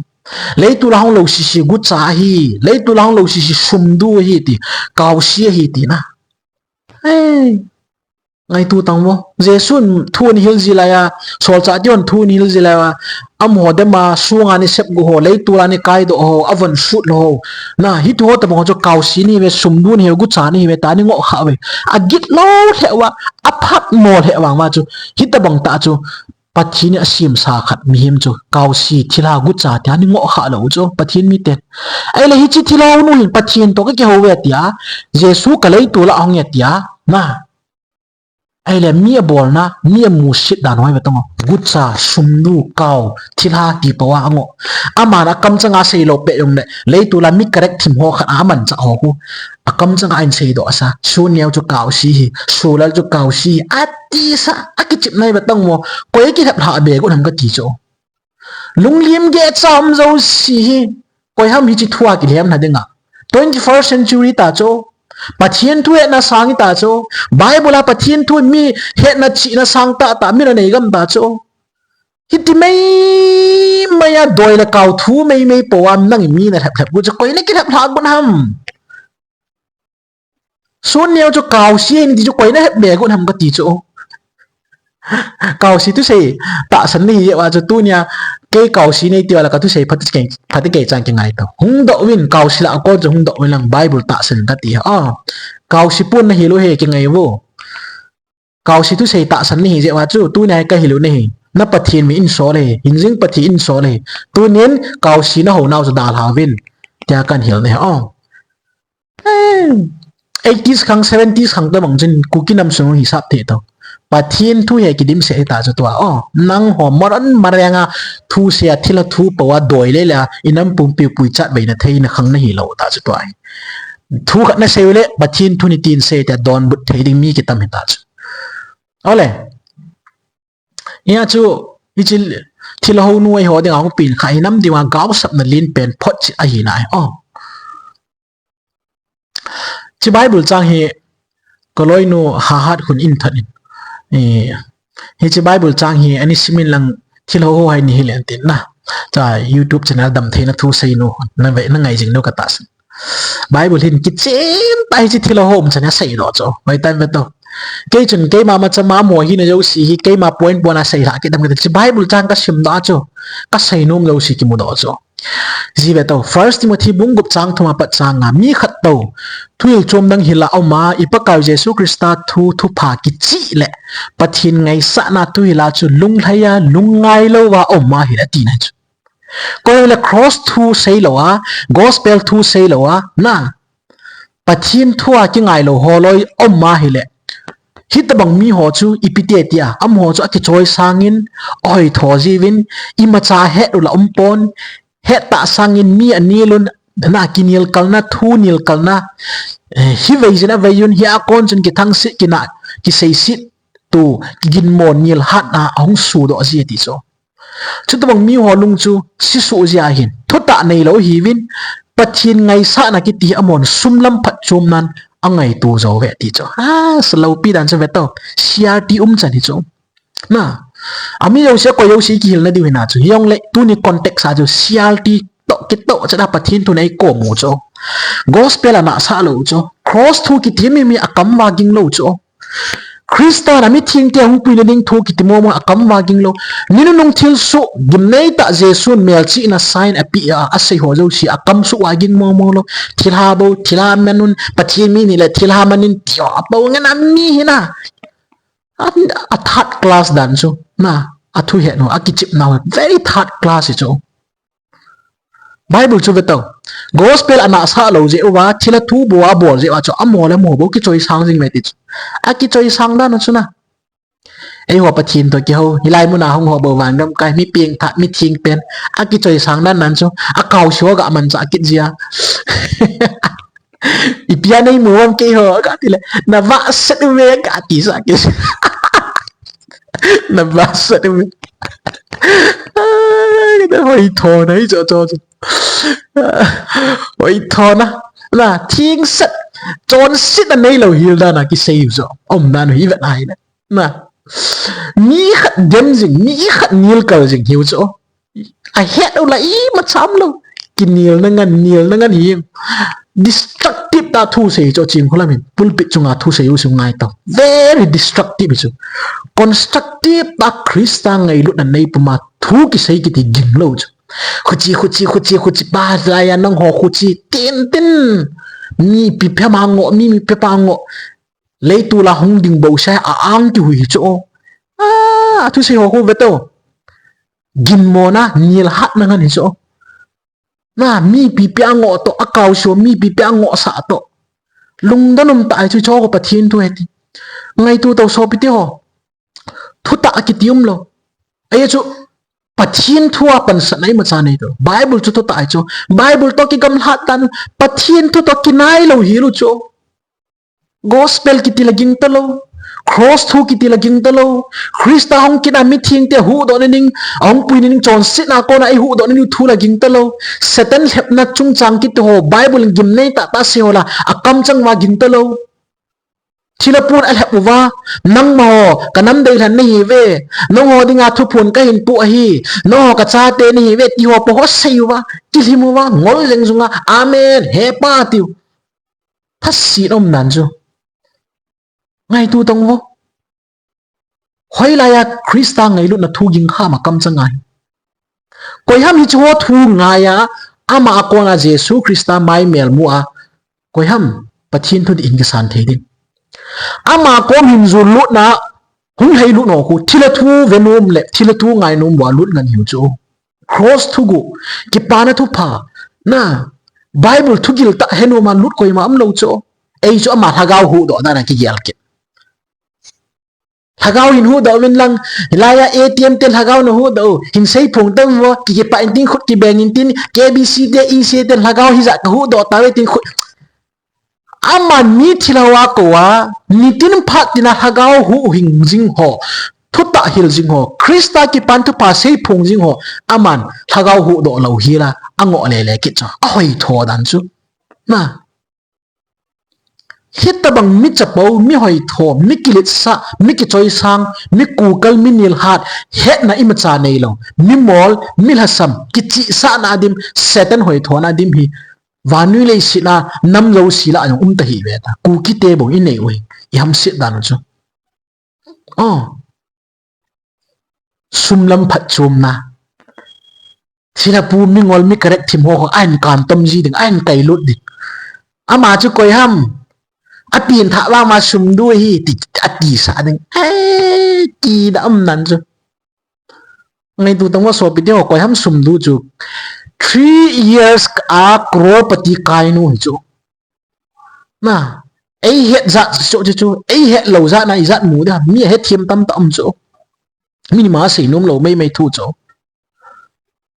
Leitol a hung lou sese gucha ahi, leitol a hung lou sese sumdu ahi ti, kaosi ahi tina. Ei, ngaito tang vo. Jesun thu ahin hil ji laiya, solchah tehon thu ahin hil ji laiya, amaho dema sunga ana sep gu ho, leitol a ana kaidoh ho, avon sut lou ho. Na, hiche ho tobang ho chu kaosi nahiuve, sumdu nahiuve, gucha nahiuve, tia ana ngoh khah uve. Agit lou lheh uva, aphatmo lheh vang uva chu, hitobang tah chu, Pathen in asemsa khat mihem chu, kaosi, thilha, gucha, tia ana ngoh khah lou u chu, Pathen miten. Ahile hiche thilha nu hin Pathen toh kakihou uve tia, Jesu ka leitol a ahung e tia, na. Ahile mi abolna, mi amusit dan ho hi ve tong o. Gucha, sumdu, kao, thilha ti pou a angoh. Aman akamchanga seilou pet jongle, leitol a mi correct thim ho khat a amanchah ho khu. Akamchanga ahin seidoh asa. Sun Neo chu kaosi ahi, Sulal chu kaosi ahi, atisa, akichepna hi ve tong o. Koi kilhep lhah be got ham kati chu. Lunglim gecha um jouse hi, koi ham hiche thu a kilhem na dinga. Twenty-first century ta chu. Pathen thu hetna sang ta chu. Bible a Pathen thu mi hetna chihna sang tahtah mi nanei gam ta chu. Hiti meimei a doi le kao thu meimei pou a nang mi nalhep lhep got chu koi nakilhep lhah got ham. Sun Neo chu kaosi ahi nati chu koi nahep be got ham kati chu. Kaosi thusei tahsan nahi jeh uva chu tunia kei kaosi nahi tia la kathusei phat kei, phat kei chan kingai to. Hungdoh uvin kaosi lah a kon chu hungdoh uvin lang Bible tahsan in kati. Ah, kaosi pon nahil u ahi kingai uvo. Kaosi thusei tahsan nahi jeh uva chu tunia kahil u ahi. Na Pathen min in sol e, hingjing Pathen in sol e. Tunin kaosi nahou nau chu dalha uvin. Tia kahin hil nahi. Ah. Eighties khang, seventies khang tobang chun Kuki nam sung hisap thei to. Pathen thu hi kidimset hita chu tua. Oh, nangho maran marenga thusei a thilha thu pou a doi le le a inam pumpi puichat veina theina khang nahi lou ta chu tua. Thu khat nasei u le Pathen thu nitin sei tia donbut thei ding mi kitam hita chu. Ole. Hia chu, hiche thilha nu eiho dinga hung pen kha hi nam dinga gaosapna lenpen photchet ahi nai. Oh. Hiche Bible chang hi kaloinu Hahat khun in than in. Eh, hiche Bible chang hi ani simin lang thil ho ho hai ni hi len tin na. Cha YouTube channel dam theina thu sei nu. Na ve, na ngai jing nu ka tahsan. Bible hin kichen ta hiche thil ho ho um chan a sei doh chu. Vai tan ve to. Kei chun keima ma chama mo hi na jo si hi keima point point a sei la ki dam ka hiche Bible chang ka sim doh chu. Ka sei nom jo si ki mu doh chu. Ji ve to, First Timothy bung gup chang thum a pat chang nga, mi khat to, thuhil chom dang hila um a, i Pakaiu Jesu Christa thu, thupha kichih le, Pathen ngaisahna thuhila chu lunglhai a, lungngai lou a um a hile tina chu. Koi le cross thu sei lou a, gospel thu sei lou a, na, Pathen thu a kingai lou ho loi um a hile. Hitobang mi ho chu ipi te tia, amaho chu akichoi sangin, ahoi tho jiuvin, imacha het u la um pon, het ta sangin mi anil un, na kinil kalna, thu nil kalna, eh, hi vei jin a vei un, hi a kon chun kithangsit, kina, kiseisit, tu, kiginmo nil hat na, ahung sudoh ji ti chu. Chutobang mi ho lung chu sisuh jia hin. Thutah neilou hiuvin, Pathen ngaisahna kiti amon sum lam phatchomnan angaito jou ve ti chu. Ha, salopi dan chu ve to. C R T um chan hi chu. Na, ami jouse, koi jouse kihilna diu hina chu. Hijongle, tuni context a chu C R T to, kito, chana Pathen thu nei ko mu chu. Gospel ana sa lou chu. Cross thu kiti mi mi akam va ging lou chu. Christa na mithengte hung puina ding thu kiti momo a kam va ging lou. Ni nunung thilsoh, gimnei tah Jesu'n melchihna sign apeh a, asei ho jouse a kam soh va ging momo lou. Thilha bou, thilha man un, Pathen mi ni le thilha man in ti ho, abou ngen a mi hina. A, a third class dan chu. Na, athu he no, akichep nau, very third class chu. Bible chu ve to. Gospel ana sa lou jeh uva, thilha thu bou abol jeh uva chu, amo le amo bou kichoi sang jing ve ti chu. Akichoi sang dan chu na. Eiho Pathen to kihou, hilai muna hung ho bou van gam kai, mi pengtha, mi theng pen. Akichoi sang dan nan chu, akao si ho ga manchah kit jia. Ipi a nei mu am keiho, ga ti le, na vahset uve, ga ti sa kit. Na vahset uve. Ai, na hoi tho na, hi cho, cho, cho. Hoi tho na. Na, theng set, chonsetna neilou hil dan a kisei u chu. Um dan u hi vet ai na. Na. Mi khat dem jing, mi khat nil kal jing hiu chu. Ahet u la imacha um lou. Kinilna ngen, nilna ngen hi. Destructive tah thu sei chu Chingkholam hin. Pulpit chunga thu sei u chu ngai tau. Very destructive chu. Constructive tah Christa ngailutna nei puma thu kisei kiti gim lou chu. Khuchi, khuchi, khuchi, khuchi, pa laiya nangho khuchi, tin, tin. Mipi pema ngoh, mi, mipi pa ngoh. Leiset a hung ding bou sa a ang kihui hi chu. A, thu sei ho khu ve to. Ginmona, nilhatna ngen hi chu. Na, mipi pia ngoh to, akao si ho, mipi pia ngoh sa to. Lungdon um tah chu chu ko Pathen thu hiti. Ngaito tau sopi te ho. Thutah kiti um lou. Ahi chu, Pathen thu a pansatna imacha nei to. Bible chu thutah chu. Bible to kigamlat tan, Pathen thu to kinai lou hi lou chu. Gospel kiti la ging talou. Cross thu kiti la ging talou. Christa hung kit a mithengte huhdoh na ding, ahung pui na ding chonsetna kona eihuhdoh na ding thu la ging talou. Satan lhepna chungchang kiti ho, Bible in gimnei tah tah sei ho la, akamchang uva ging talou. Thilha pun alhep uva, nangma ho, kanam deilhen nahiuve, nangho dinga thuphon kahin pu ahi, nangho kachate nahiuve, ti ho po ho sei uva, kilhim uva, ngol jeng junga, amen, hepa tiu. Thaset um nan chu. Ngaito tang vo. Hoilaiya Christa ngailutna thu ging kham a kamchang ahi. Koiham hiche ho thu ngaiya, ama a kona Jesu Christa maimel mu a, koiham Pathen thu dih in kisan thei ding. Ama kom hin jun lutna, hung lhai lut nau khu, thilha thu ve nom le, thilha thu ngai nom uva lut ngen hiu chu. Cross thuguh, kipana thupha, na, Bible thugil tah he nom a lut koima um lou chu. Ei chu ama lhagao huhdoh dan a kigel kit. Lhagao hin huhdoh uvin lang, hilaiya A T M te lhagao na huhdoh u, hin seiphong tang vo, ki, kipah in tin khut, kibeng in tin, K B C te, E C te lhagao hijat ka huhdoh tauve tin khut. Aman mi thilha a kou a, nitin phat tina lhagao huhhing jing ho, thutah hil jing ho, Christa kipan thupha seiphong jing ho, aman lhagao huhdoh lou hila, angoh lele kit chu, ahoi tho dan chu. Na. Hitabang mi chapo, mi hoitho, mi kiletsah, mi kichoisang, mi kukal, mi nilhat, hetna imacha neilou, mi mol, mi lhasam, kichihsahna adim, Satan hoithona adim hi, vannoi leiset a nam jouse lah a jong um tahih ve ta. Kukite bou inei u hi, ihamset dan u chu. Oh. Sum lam phatchomna. Thilha pu, mingol, mi karet thim ho, ho, ahin kantom ji ding, ahin kailut ding. Ama chu koi ham? Apen thah vang ma sum du hi, ti, atisah ding. Eh, ti da um nan chu. Ngaito tang vo sopite ho, koi ham sum du chu. Three years a crorepati kai nu hi chu. Na, eihet jat chu, chu, chu, eihet lou jat na ijat mu ding ham, mi ahethem tamtah um chu. Mi ni ma seinom lou, meimei thu chu.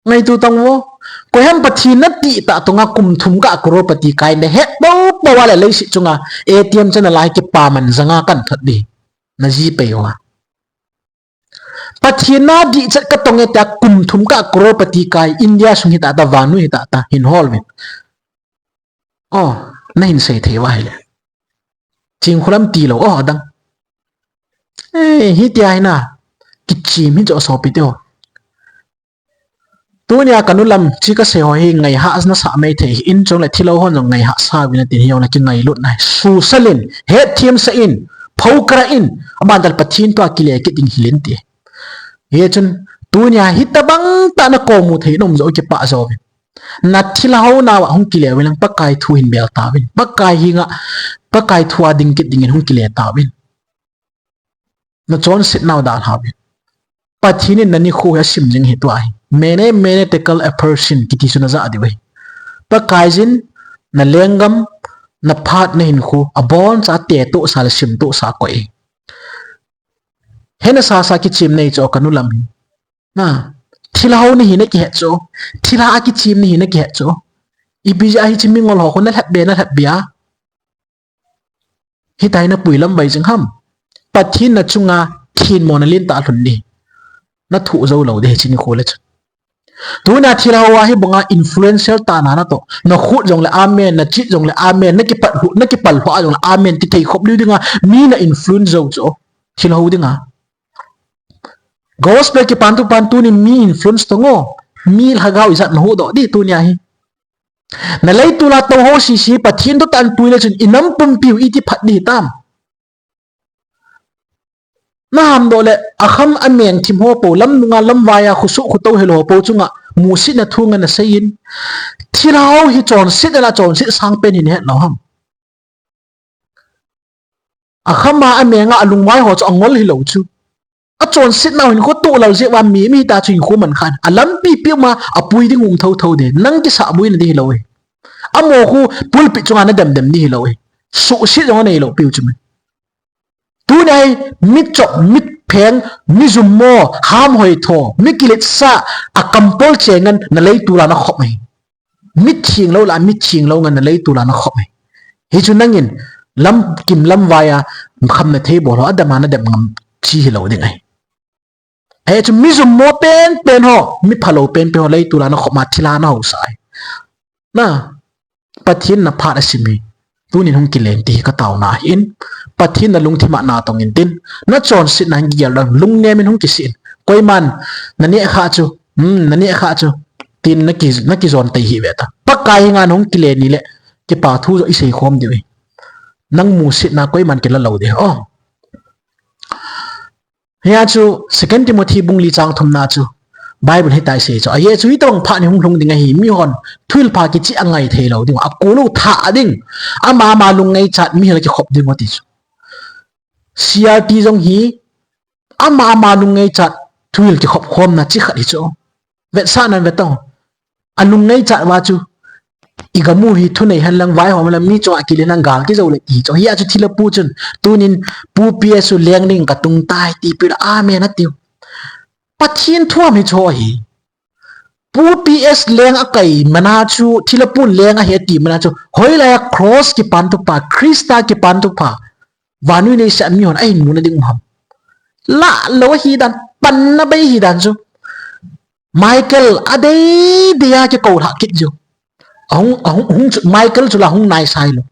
Ngaito tang vo, koi ham Pathen natih tah tonga kum thum kah crorepati kai nahet poupou a le leiset chunga, A T M chan a lai kipaman janga kan thot ding. Na GPay uva. Pathen nadih chet katong e tia kum thum kah crorepati kai, India sung hita ta, vannoi hita ta, hin hol uvin. Oh, nahin sei thei uva ahile. Chingkholam tilou, oh, adang. Eh, hitia hi na. Kichem hi chu sopite ho. Tunia kanu lam, chi kasei ho hi ngaihah nasah mei thei, in chule thilha hon jong ngaihah sa uvin tin hijongle kingailut nai. Susah in, hetthemsah in, phokra in, aban tah le Pathen toh kile kit ding hih in ti. Hichun, tunia hitabang tah na komu thei nom joh kipah jo uvin. Na thilha hou nauva hung kile uvin lang Pakai thu hin bel tauvin. Pakai henga, Pakai thu a ding kit dingin hung kile tauvin. Na chonset nau dalha uvin. Pathen in na nikho hi asim jing ahi tua hi. Mene, mene tekel upharsin kiti chu najah diu ahi. Pakaiyin, na lenggam, na phat, na hinkho, aboncha tetohsa le simtohsa koi ahi. Hena sasa kichem nei chu kanu lam hi. Na, thilha hou nahi nakihet chu. Thilha a kichem nahi nakihet chu. Ipi jeh a hiche mingol ho khu nalhep be, nalhep be a. Hitia hi napui lam vai jing ham. Pathen na chunga themmo nalen tah lhon ding. Nathoh jou lou ding hiche nikho le chun. Tunia thilha hou a hibanga influential tah na natoh. Nakhut jongle amen, nachit jongle amen, nakipal lhu, nakipal lhu a jongle amen, ti thei khop diu dinga, mi na influence jou chu. Thilha hou dinga. Gospel kipan thupan tunin mi influence tong o. Mi lhagao ijat nahuhdoh ding tunia hi. Na leitol a tou ho sese Pathen toh tan pui le chun inam pumpiu iti phat ding hitam. Nahamdoh le akham ameng thim ho pou, lamnunga lamvai a khusuh khutou helou ho pou chunga musetna thu ngen nasei in. Thilha hou hi chonset a chonset sangpen hi nahet lou ham. Akham a, ameng a, alungvai ho chu angol hilou chu. Achonsetnau hinkho toh lal jeh uva mi, mi ta chu hinkho man khan. Alampi pi ma, apui ding um thotho ding. Nang kisah buina ding hilou e. Amaho khu pulpit chunga nadem dem ding hilou e. Suhset jong aneilou piu chu me. Tunia hi, mi chop, mi pheng, mi jummo, ham hoitho, mi kiletsah, akampol che ngen, na leitol a nakhop e. Mitheng lou lah, mitheng lou ngen na leitol a nakhop e. Hichu nangin, lamkim lamvai a, khamna thei bol ho, adem a nadem ngam chi hilou ding ahi. Hichu mi jummo penpen ho, mi phalou penpen ho, leitol a nakhop ma thilha nahausah ahi. Na, Pathen na phat asim hi. Tunin hung kile in ti hi kataona ahin. Pathen na lungthim a natong intin. Nachonsetna hin kigel dang lungnem in hung kisih in. Koiman, naneh kha chu. Hmm, naneh kha chu. Tin naki, nakijon tei hih ve ta. Pakai henga nahung kile ni le. Kipa thu joh isei khom diu ahi. Nang musetna koiman kila lou ding. Oh. Hia chu Second Timothy bung li chang thumna chu Bible hitia asei chu. Ajeh chu hitobang phat hi hung lhung ding ahi, mihon thuhil pha kichih angai thei lou ding, akolou thah ding. Ama ama lungneichat mihil a kikhop ding ati chu. C R T jong hi ama ama lungneichat thuhil kikhop khomna chi khat hi chu. Vetsahnan ve tong. Alungneichat uva chu. Igamu hi thunei hen lang vaihom hen lang mi chunga kile nang gal kijou le ti chu. Hia chu thilha pu chun. Tunin Pu P S u leng ding katung tai ti pi le amen atiu. Pathen thu ham hichu ahi. Pu P S leng akai mana chu, thilha pu leng ahi ati mana chu. Hoilai a cross kipan thupha, Christa kipan thupha. Vannoi leiset a mihon ahin muna ding u ham. Lah lou ahi dan, panna bei ahi dan chu. Michael adei dei a kikou lhah kit jiu. Ahung, ahung, hung chu, Michael chu la hung naisai lou.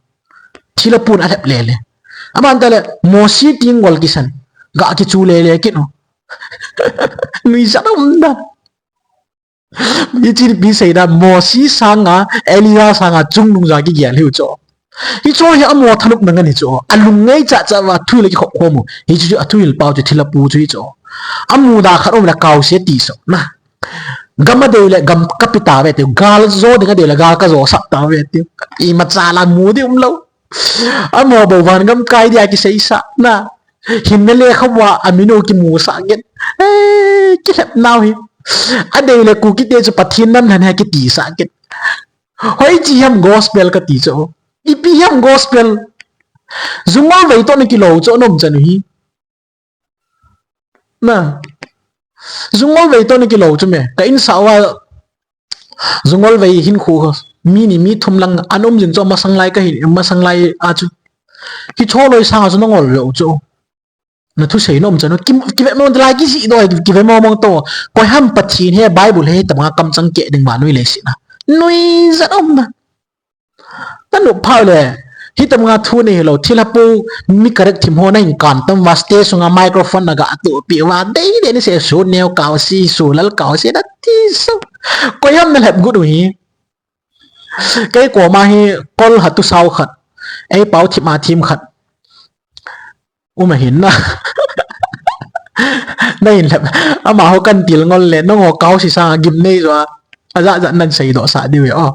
Thilha pun alhep lele. Aban tale, Mosi ti ngol kisan. Ga kichu lele kit u. Nuijat um dan. Hiche ipi seina, Mosi sanga, Elijah sanga, chungnung ja kigel hiu chu. Hichu hi amo thanopna ngen hichu. Alung ngei chacha uva thu le kikhop khom u. Hichu chu athuhil pau chu thilha pu chu hichu. Amuda khat um le kaose ti so na. Gam adei le gam kapi tave tiu. Gal jo ding adei le gal kajo sah tave tiu. Imacha la mu ding umlou. Amo bou van gam kai dia kiseisah na. Hinna lekhabua amin u kimusah ngen. Eh, kilhep nau hi. Adei le Kuki te chu Pathen nam lhan he kitisah ngen. Hoiche ham gospel kati chu. Ipi ham gospel. Jungol vei toh na kilo chu nom chan u hi. Na. Jungol vei toh na kilo chu me. Ka insah uva Jungol vei hin khu mi ni mi thum lang an um jing chu masang lai ka hin, masang lai a chu. Kicho loi sang a chu na ngol lou chu. Na thusei nom chan u. Ki, kive mong lai kiji do, kive mong mong to. Koi ham Pathen he Bible he tama kamchang keh ding ma nui le si na. Nuijat um na. Tanu phau le. Hitam nga thu nei hilou. Thilha pu mi correct thim ho na hin kan tam uva stage sunga microphone na ga atu pi uva. Dei dei ni se su neo kau si su lal kau si na ti so. Koi ham na lhep gut u hi. Kei koma hi kol ha tu sau khat. Ei pau thim a thim khat. Um ahin na. Na hin lhep. Amaho kan til ngol le, nangho kau si sanga gim nei jo a. Ajat jat nan seidoh sah diu e, o.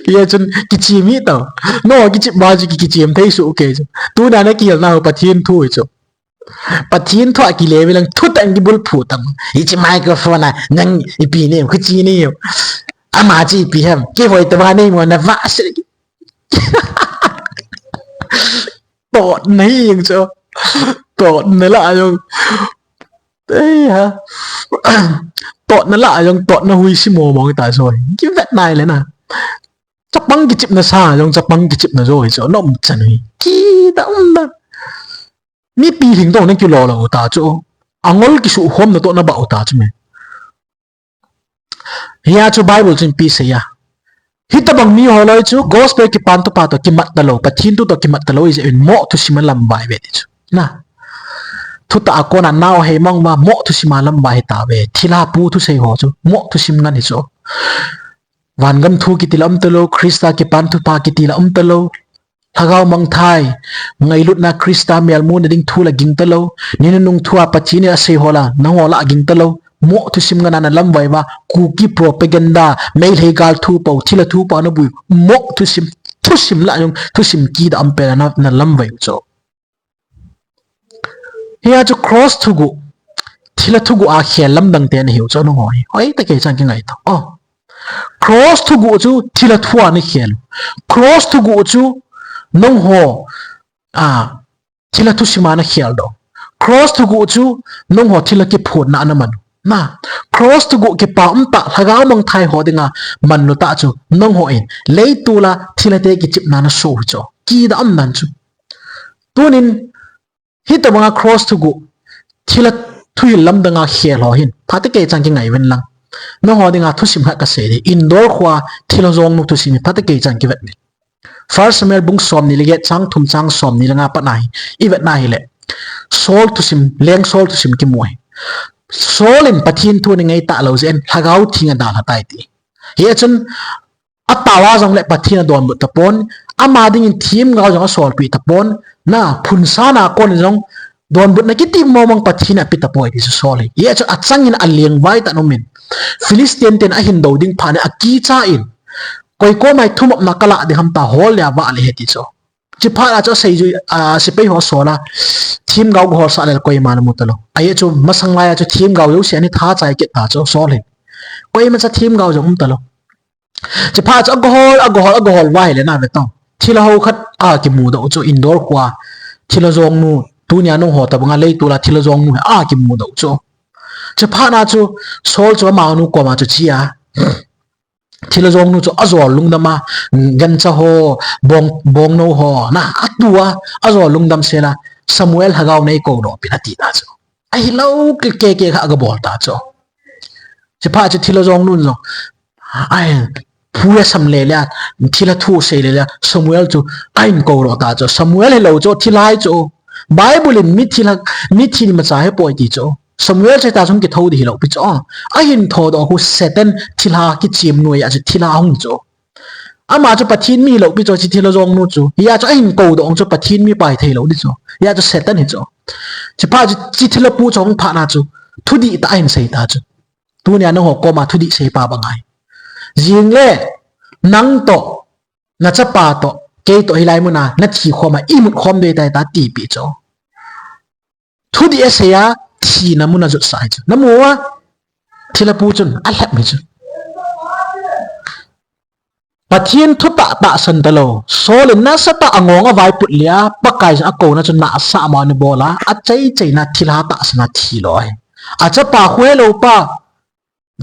Hia chun kichim hi tau. Nangho kichim ba chu ki, kichim thei suh kei chu. Tuna na kihil nau Pathen thu hi chu. Pathen thu a kile ve lang thutah in kibulphu tam. Hiche microphone a, nang ipi nei, khuchi nei. Ama chu ipi ham. Kihoi tava nei mo na va se. Totna hi jong chu. Totna lah jong. Ei ha. Totna lah jong, totna hui si mo mo ta so. Kivet nai le na. Chapang kichipna sa jong, chapang kichipna jo hi chu. Nom chan hi. Kida um na. Mipi hing dong na kilo lou ta chu. Angol kisu khom na toh na bau ta chu me. Hia chu Bible chun ipi sei a. Hitabang miho loi chu gospel kipan thupa toh kimat talou, Pathen thu toh kimat talou, ijeh in moh thusim a lamvai ve ti chu. Na. Thutah a kona nao hei mang uva moh thusim a lamvai hi tave. Thilha pu thusei ho chu. Moh thusim ngen hi chu. Vangam thu kiti la um talou, Christa kipan thupa kiti la um talou. Lhagao mangthai, ngailutna Christa melmu na ding thu la ging talou, ni nunung thu a Pathen in asei ho la, nangho la ging talou, moh thusim ngen a na lamvai uva, Kuki propaganda, Meitei gal thu pou, thilha thu pou na bui, moh thusim, thusim lah jong, thusim kida um pen a na, na lamvai u chu. Hia chu cross thuguh, thilha thuguh a khel lamdang te na hiu chu nangho hi. Hoi ta kei chan kingai to. Oh. Cross thuguh chu thilha thu a na khel. Cross thuguh chu nangho, a, thilha thusim a na khel doh. Cross thuguh chu nangho thilha kiphutna a na man. Na, cross thuguh kipa um tah, lhagao mangthai ho dinga manlu tah chu nangho in. Leitol a thilha te kichipna na so u chu. Kida um nan chu. Tunin, hitabanga cross thuguh, thilha thuhil lamdanga khel ho hin, phatecha chan kingai uvin lang. Nangho dinga thusim khat kasei ding. Endor khoa thilha jongnu thusim hi phatecha chan kivet uvin. First Samuel bung somni le get chang thum chang somni le nga pat na hi, ivet na hile. Saul thusim, leng Saul thusim kimu ahi. Saul in Pathen thu ana ngai talou jeh in, Lhagao Theng adalha tai ti. Hichun, atao a jongle Pathen adonbut tapon, ama dingin themgao jong asolpeh tapon, na phunsan a kon jong donbutna kiti mong mong Pathen in ape tapoi ti chu Saul hi. Hichu achangin alengvai tah in umin. Philistine ten ahin do ding phat in akicha in. Koi koma hi thumopna kalah ding ham tia hol le avah le ahi ti chu. Chuphat a chu aseijui, a, sepai ho asol a. Themgao gaholsah le koima ana mu talou. Hichu masang lai a chu themgao jouse ana tha chai kit ta chu Saul hin. Koimacha themgao jong um talou. Chuphat chu agahol, agahol, agahol uva ahile na ve tong. Thilha ho khat akimudoh u chu Endor khoa. Thilha jongnu, tunia nangho tabanga leitol a thilha jongnu hi akimudoh u chu. Chuphat na chu Saul chu amanu koma chu ache a. Thilha jongnu chu ajol lungdam a, gancha ho, bong, bongnou ho, na, atu a, ajol lungdam sel a, Samuel lhagao nei koudoh pin ati ta chu. Ahilou, keke kha agabol ta chu. Chuphat chu thilha jongnu jong. Ai, phuisam le le, thilha thu sei le le, Samuel chu ahin kou lou ta chu. Samuel hilou chu, thilha chu. Bible in mi thilha, mi thi ni macha hipoi ti chu. Samuel chu ta sung kithou di hilou pi chu. Ahin thoudoh khu Satan thilha kichim noiya chu thilha hung chu. Ama chu Pathen mi hilou pi chu, hiche thilha jong nu chu. Hia chu ahin koudoh chu Pathen mi pai thei lou di chu. Hia chu Satan hi chu. Hiche pa chu, hiche thilha pu chu hung phat na chu. Thudih tah ahin sei ta chu. Tunia nangho koma thudih seipa bang ahi. Jing le, nang toh, nachapa toh, kei toh hilai muna, nathi khom a, imut khom dei tai ta tipi chu. Thudih asei a, thina mun ajotsah hi chu. Namu a, thilha pu chun, alhep hi chu. Pathen thutah tahsan talou. Saul in nasatah a angong a vaiput le a, Pakai jin akouna chu nasatah a ana bol a, achaichaina thilha tahsan a thi lou ahi. Achapa khohelou pa,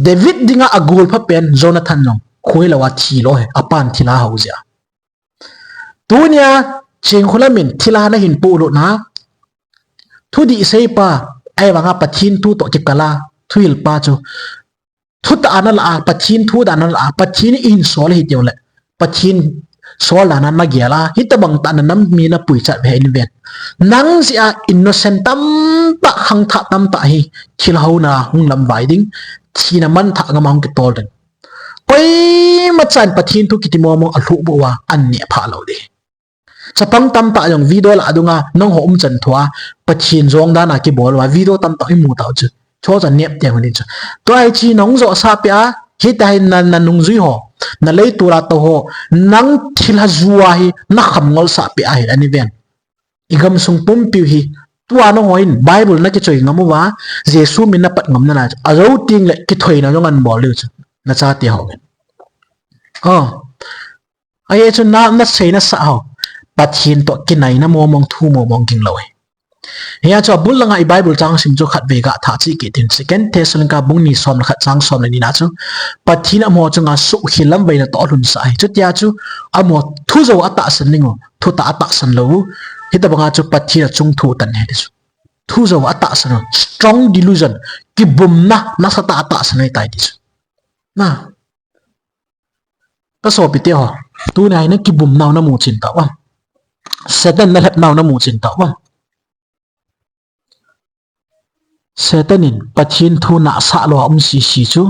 David dinga agol pha pen Jonathan jong khohelou a thi lou ahi, apan thilha hou jeh a. Tunia, Chingkholam in thilha nahin polut na, thudih seipa, ahivanga Pathen thu toh kikal a, thuhil pa chu. Thutah ana la a, Pathen thu dan ana la a, Pathen in eihin sol ahi tiu le. Pathen sol dan ana gel a, hitobang tah a nam mi napui chat ve in ven. Nang jeh a innocent tamtah, khangthah tamtah hi, thilha houna hung lamvai ding, thina manthah gam a hung kitol ding. Koima chan Pathen thu kiti mong mong alhuh bou a, an neh phah lou di. Chapang tamtah jong video lah a dunga, nangho umchan thua, Pathen jong dan a kibol uva, video tamtah imu tau chu. Chu chu nep teng u ni chu. Tua hi chi nahung joh sah peh a, hitia hi na, nanung jui ho, nalei tol a tou ho, nang thilha ju a hi, nakham ngol sah peh a hi, ani ven. Igamsung pumpiu hi, tua nangho in Bible nakichoi ngam uva, Jesu min napat ngam nalai chu. Ajou teng le, kithoina jong an bol diu chu. Nachate ho in. Oh. Ahi chu na, nasei nasah ho. Pathen toh kinaina mong mong thu mong mong ging lou hi. Hia chu abul langa i Bible chang sim chu khatvei ga thah cheh kit in. Second Thessalonica bung ni som le khat chang som le ni na chu. Pathen amaho chunga suhkhel lamvai natoh alhunsah hi. Chutia chu amaho thu jou atahsan ding u. Thutah atahsan lou u. Hitobanga chu Pathen achung thu tan ahi ti chu. Thu jou atahsan u. Strong delusion. Kibumna nasatah atahsan ahitai ti chu. Na. Ka sopite ho, tunia hi nakibum nau namu chin tauvam. Satan nalhep nau namu chin tauvam. Satan in Pathen thu nasah lou a um sisi chu.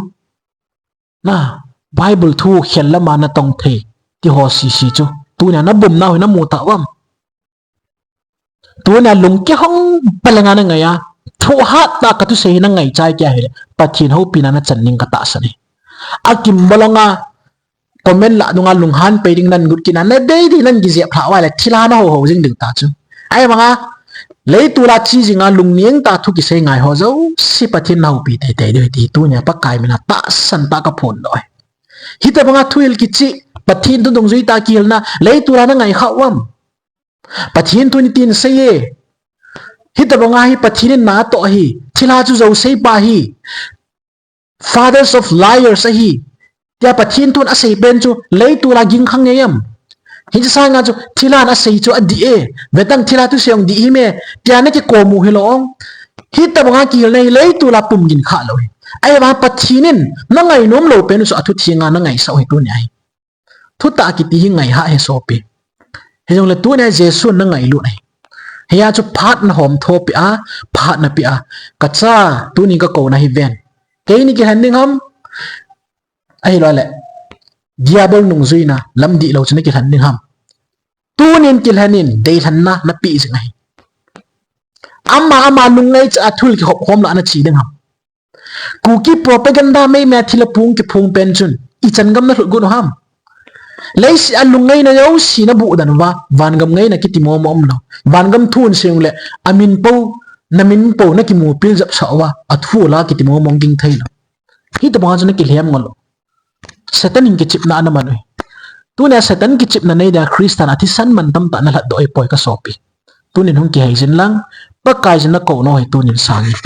Na, Bible thu khel lama natong thei ti ho sisi chu. Tunia nabum nau hi namu tauvam. Tunia lungkihong banga nangai a, thoh hat tah a kathusei hi nangai chai kei ahile, Pathen houpina nachan ding katahsan e. Akim bolonga, comment lah dunga lunghan pei ding nan gut kina, nadei dei nan kijep lhah uva le, thilha nahou hou jing ding ta chu. Ahivanga, leitol a che jinga lungneng tah a thu kisei ngai ho jouse Pathen nahoupi teitei diu ahi ti tunia Pakai mina tahsan tah a kaphondoh e. Hitobanga thuhil kichih, Pathen thu dungjui tah a kihilna, leitol a nangai khah uvam. Pathen thu nitin asei e. Hitobanga hi Pathen in natoh ahi. Thilha chu jouse pa ahi. Fathers of liars ahi. Tia Pathen thun asei pen chu leitol a gingkhang ngei am. Hiche sanga chu thilhan asei chu adih e. Vetang thilha thusei jong dih him e. Tia nakikom u hilou ong. Hitobanga kihilna hi leitol a pum gin khah lou hi. Ahivang Pathen in nangai nom lou pen u chu athu thenga nangaisah u hi tunia hi. Thutah kiti hi ngai hah e sopi. Hijongle tunia Jesu nangailut ahi. Hia chu phat nahom tho peh a, phat napeh a. Kacha, tuni kakouna hi ven. Keini kilhen ding ham. Ahilou le, Diabol nungjuina, lamdih lou chu nakilhen ding ham. Tunin kilhen in, deilhenna napeh jing ahi. Ama, ama lungngai cha a thil kihop khom lah a nache ding ham. Kuki propaganda meimei a thilha pung kiphong pen chun, ichan gam nalut got u ham. Leiset a lungngaina jouse nabuh den uva, vangam ngaina kiti momo umlou. Vangam thu asei jongle, amin pou, namin pou, nakimu pil jep sah uva, athu la kiti momo ging thei lou. Hitobanga chu nakilhem ngol u. Satan in kichepna ana man u. Tunia Satan kichepna nei dia Christan athisan man tamtah nalhatdoh ahipoi kasopi. Tunin hung kihei jin lang, Pakai jin nakou nau hi tunin sang in.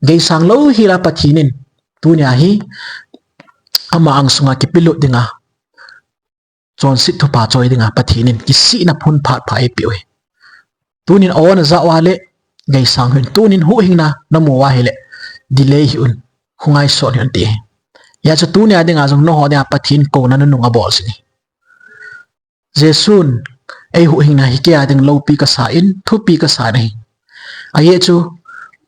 Geisang louhel a Pathen in, tunia hi, ama angsunga kipelut dinga, chonset thupha choi dinga Pathen in kisihna phun phat pha eipeh u hi. Tunin aw najah uva le, geisang hih un, tunin huhhingna namu uva ahile, delay hih un, khongai sot hih un ti hi. Hijeh chun tunia dinga jong nangho dinga Pathen kouna nunung abol jing ahi. Jesun eihuhhingna hi kei a ding loupi kasa in, thupi kasa in ahi. Ajeh chu,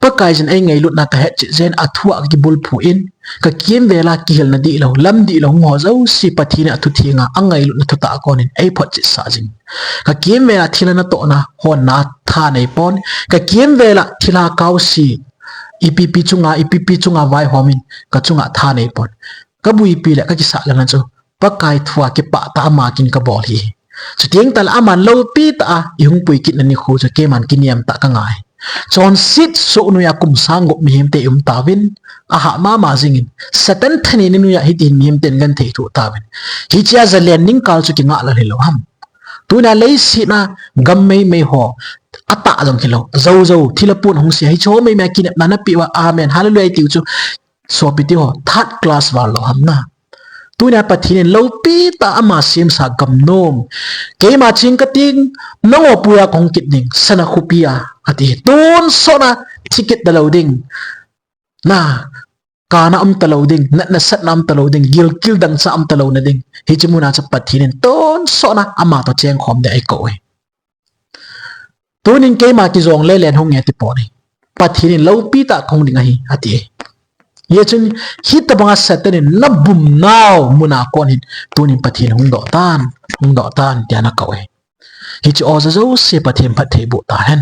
Pakaiyin eingailutna kahet chet jeh in, athu a kakibulphu in, kakimvel a kihilna dihlou, lam dihlou hung ho jouse Pathen in athu thenga, angailutna thutah a konin eiphotchet sah jing. Kakimvel a thilha natohna honna thanei pon, kakimvel a thilha kaose, ipipi chunga, ipipi chunga vaihom in, kachunga thanei pon. Kabuipi le kakisah lhona chu, Pakai thu a kipah tah a ama kin kabol ahi. Chuteng tahle aman loupi tah a eihung pui kitna nikho chu keiman kiniam tah kangai. Chonset soh noiya kum sang gup mihemte ium tauvin, ahah mama jingin, Satan thanei ni noiya hitin mihemten genthei thoh tauvin. Hichea jalen ningkal chu kinga lou hilou ham. Tunia leiset a gam meimei ho, atah jong hilou, jou jou, thilha pon hung se, hiche ho meimei a kinepna napeh uva, amen, hallelujah itiu chu, sopite ho, third class val lou ham na. Tunia Pathen in loupi tah a ama semsa gamnom, keima ching kating, nangho puiya kahung kit ding, sana khopi a, ati. Tonsot a thi kit talou ding, na, kana um talou ding, natna satna um talou ding, gilkel dangchah um talouna ding, hiche muna chu Pathen in tonsot a ama toh chengkhom ding eikou ahi. Tunin keima kijong lelen hung nge tipon ahi. Pathen in loupi tah kahung ding ahi, ati. Hijeh chun hitobanga Satan in nabumnau muna kon hin, tunin Pathen hung doh tan, hung doh tan tia nakou ahi. Hiche o jouse Pathen phattheiboh tahen.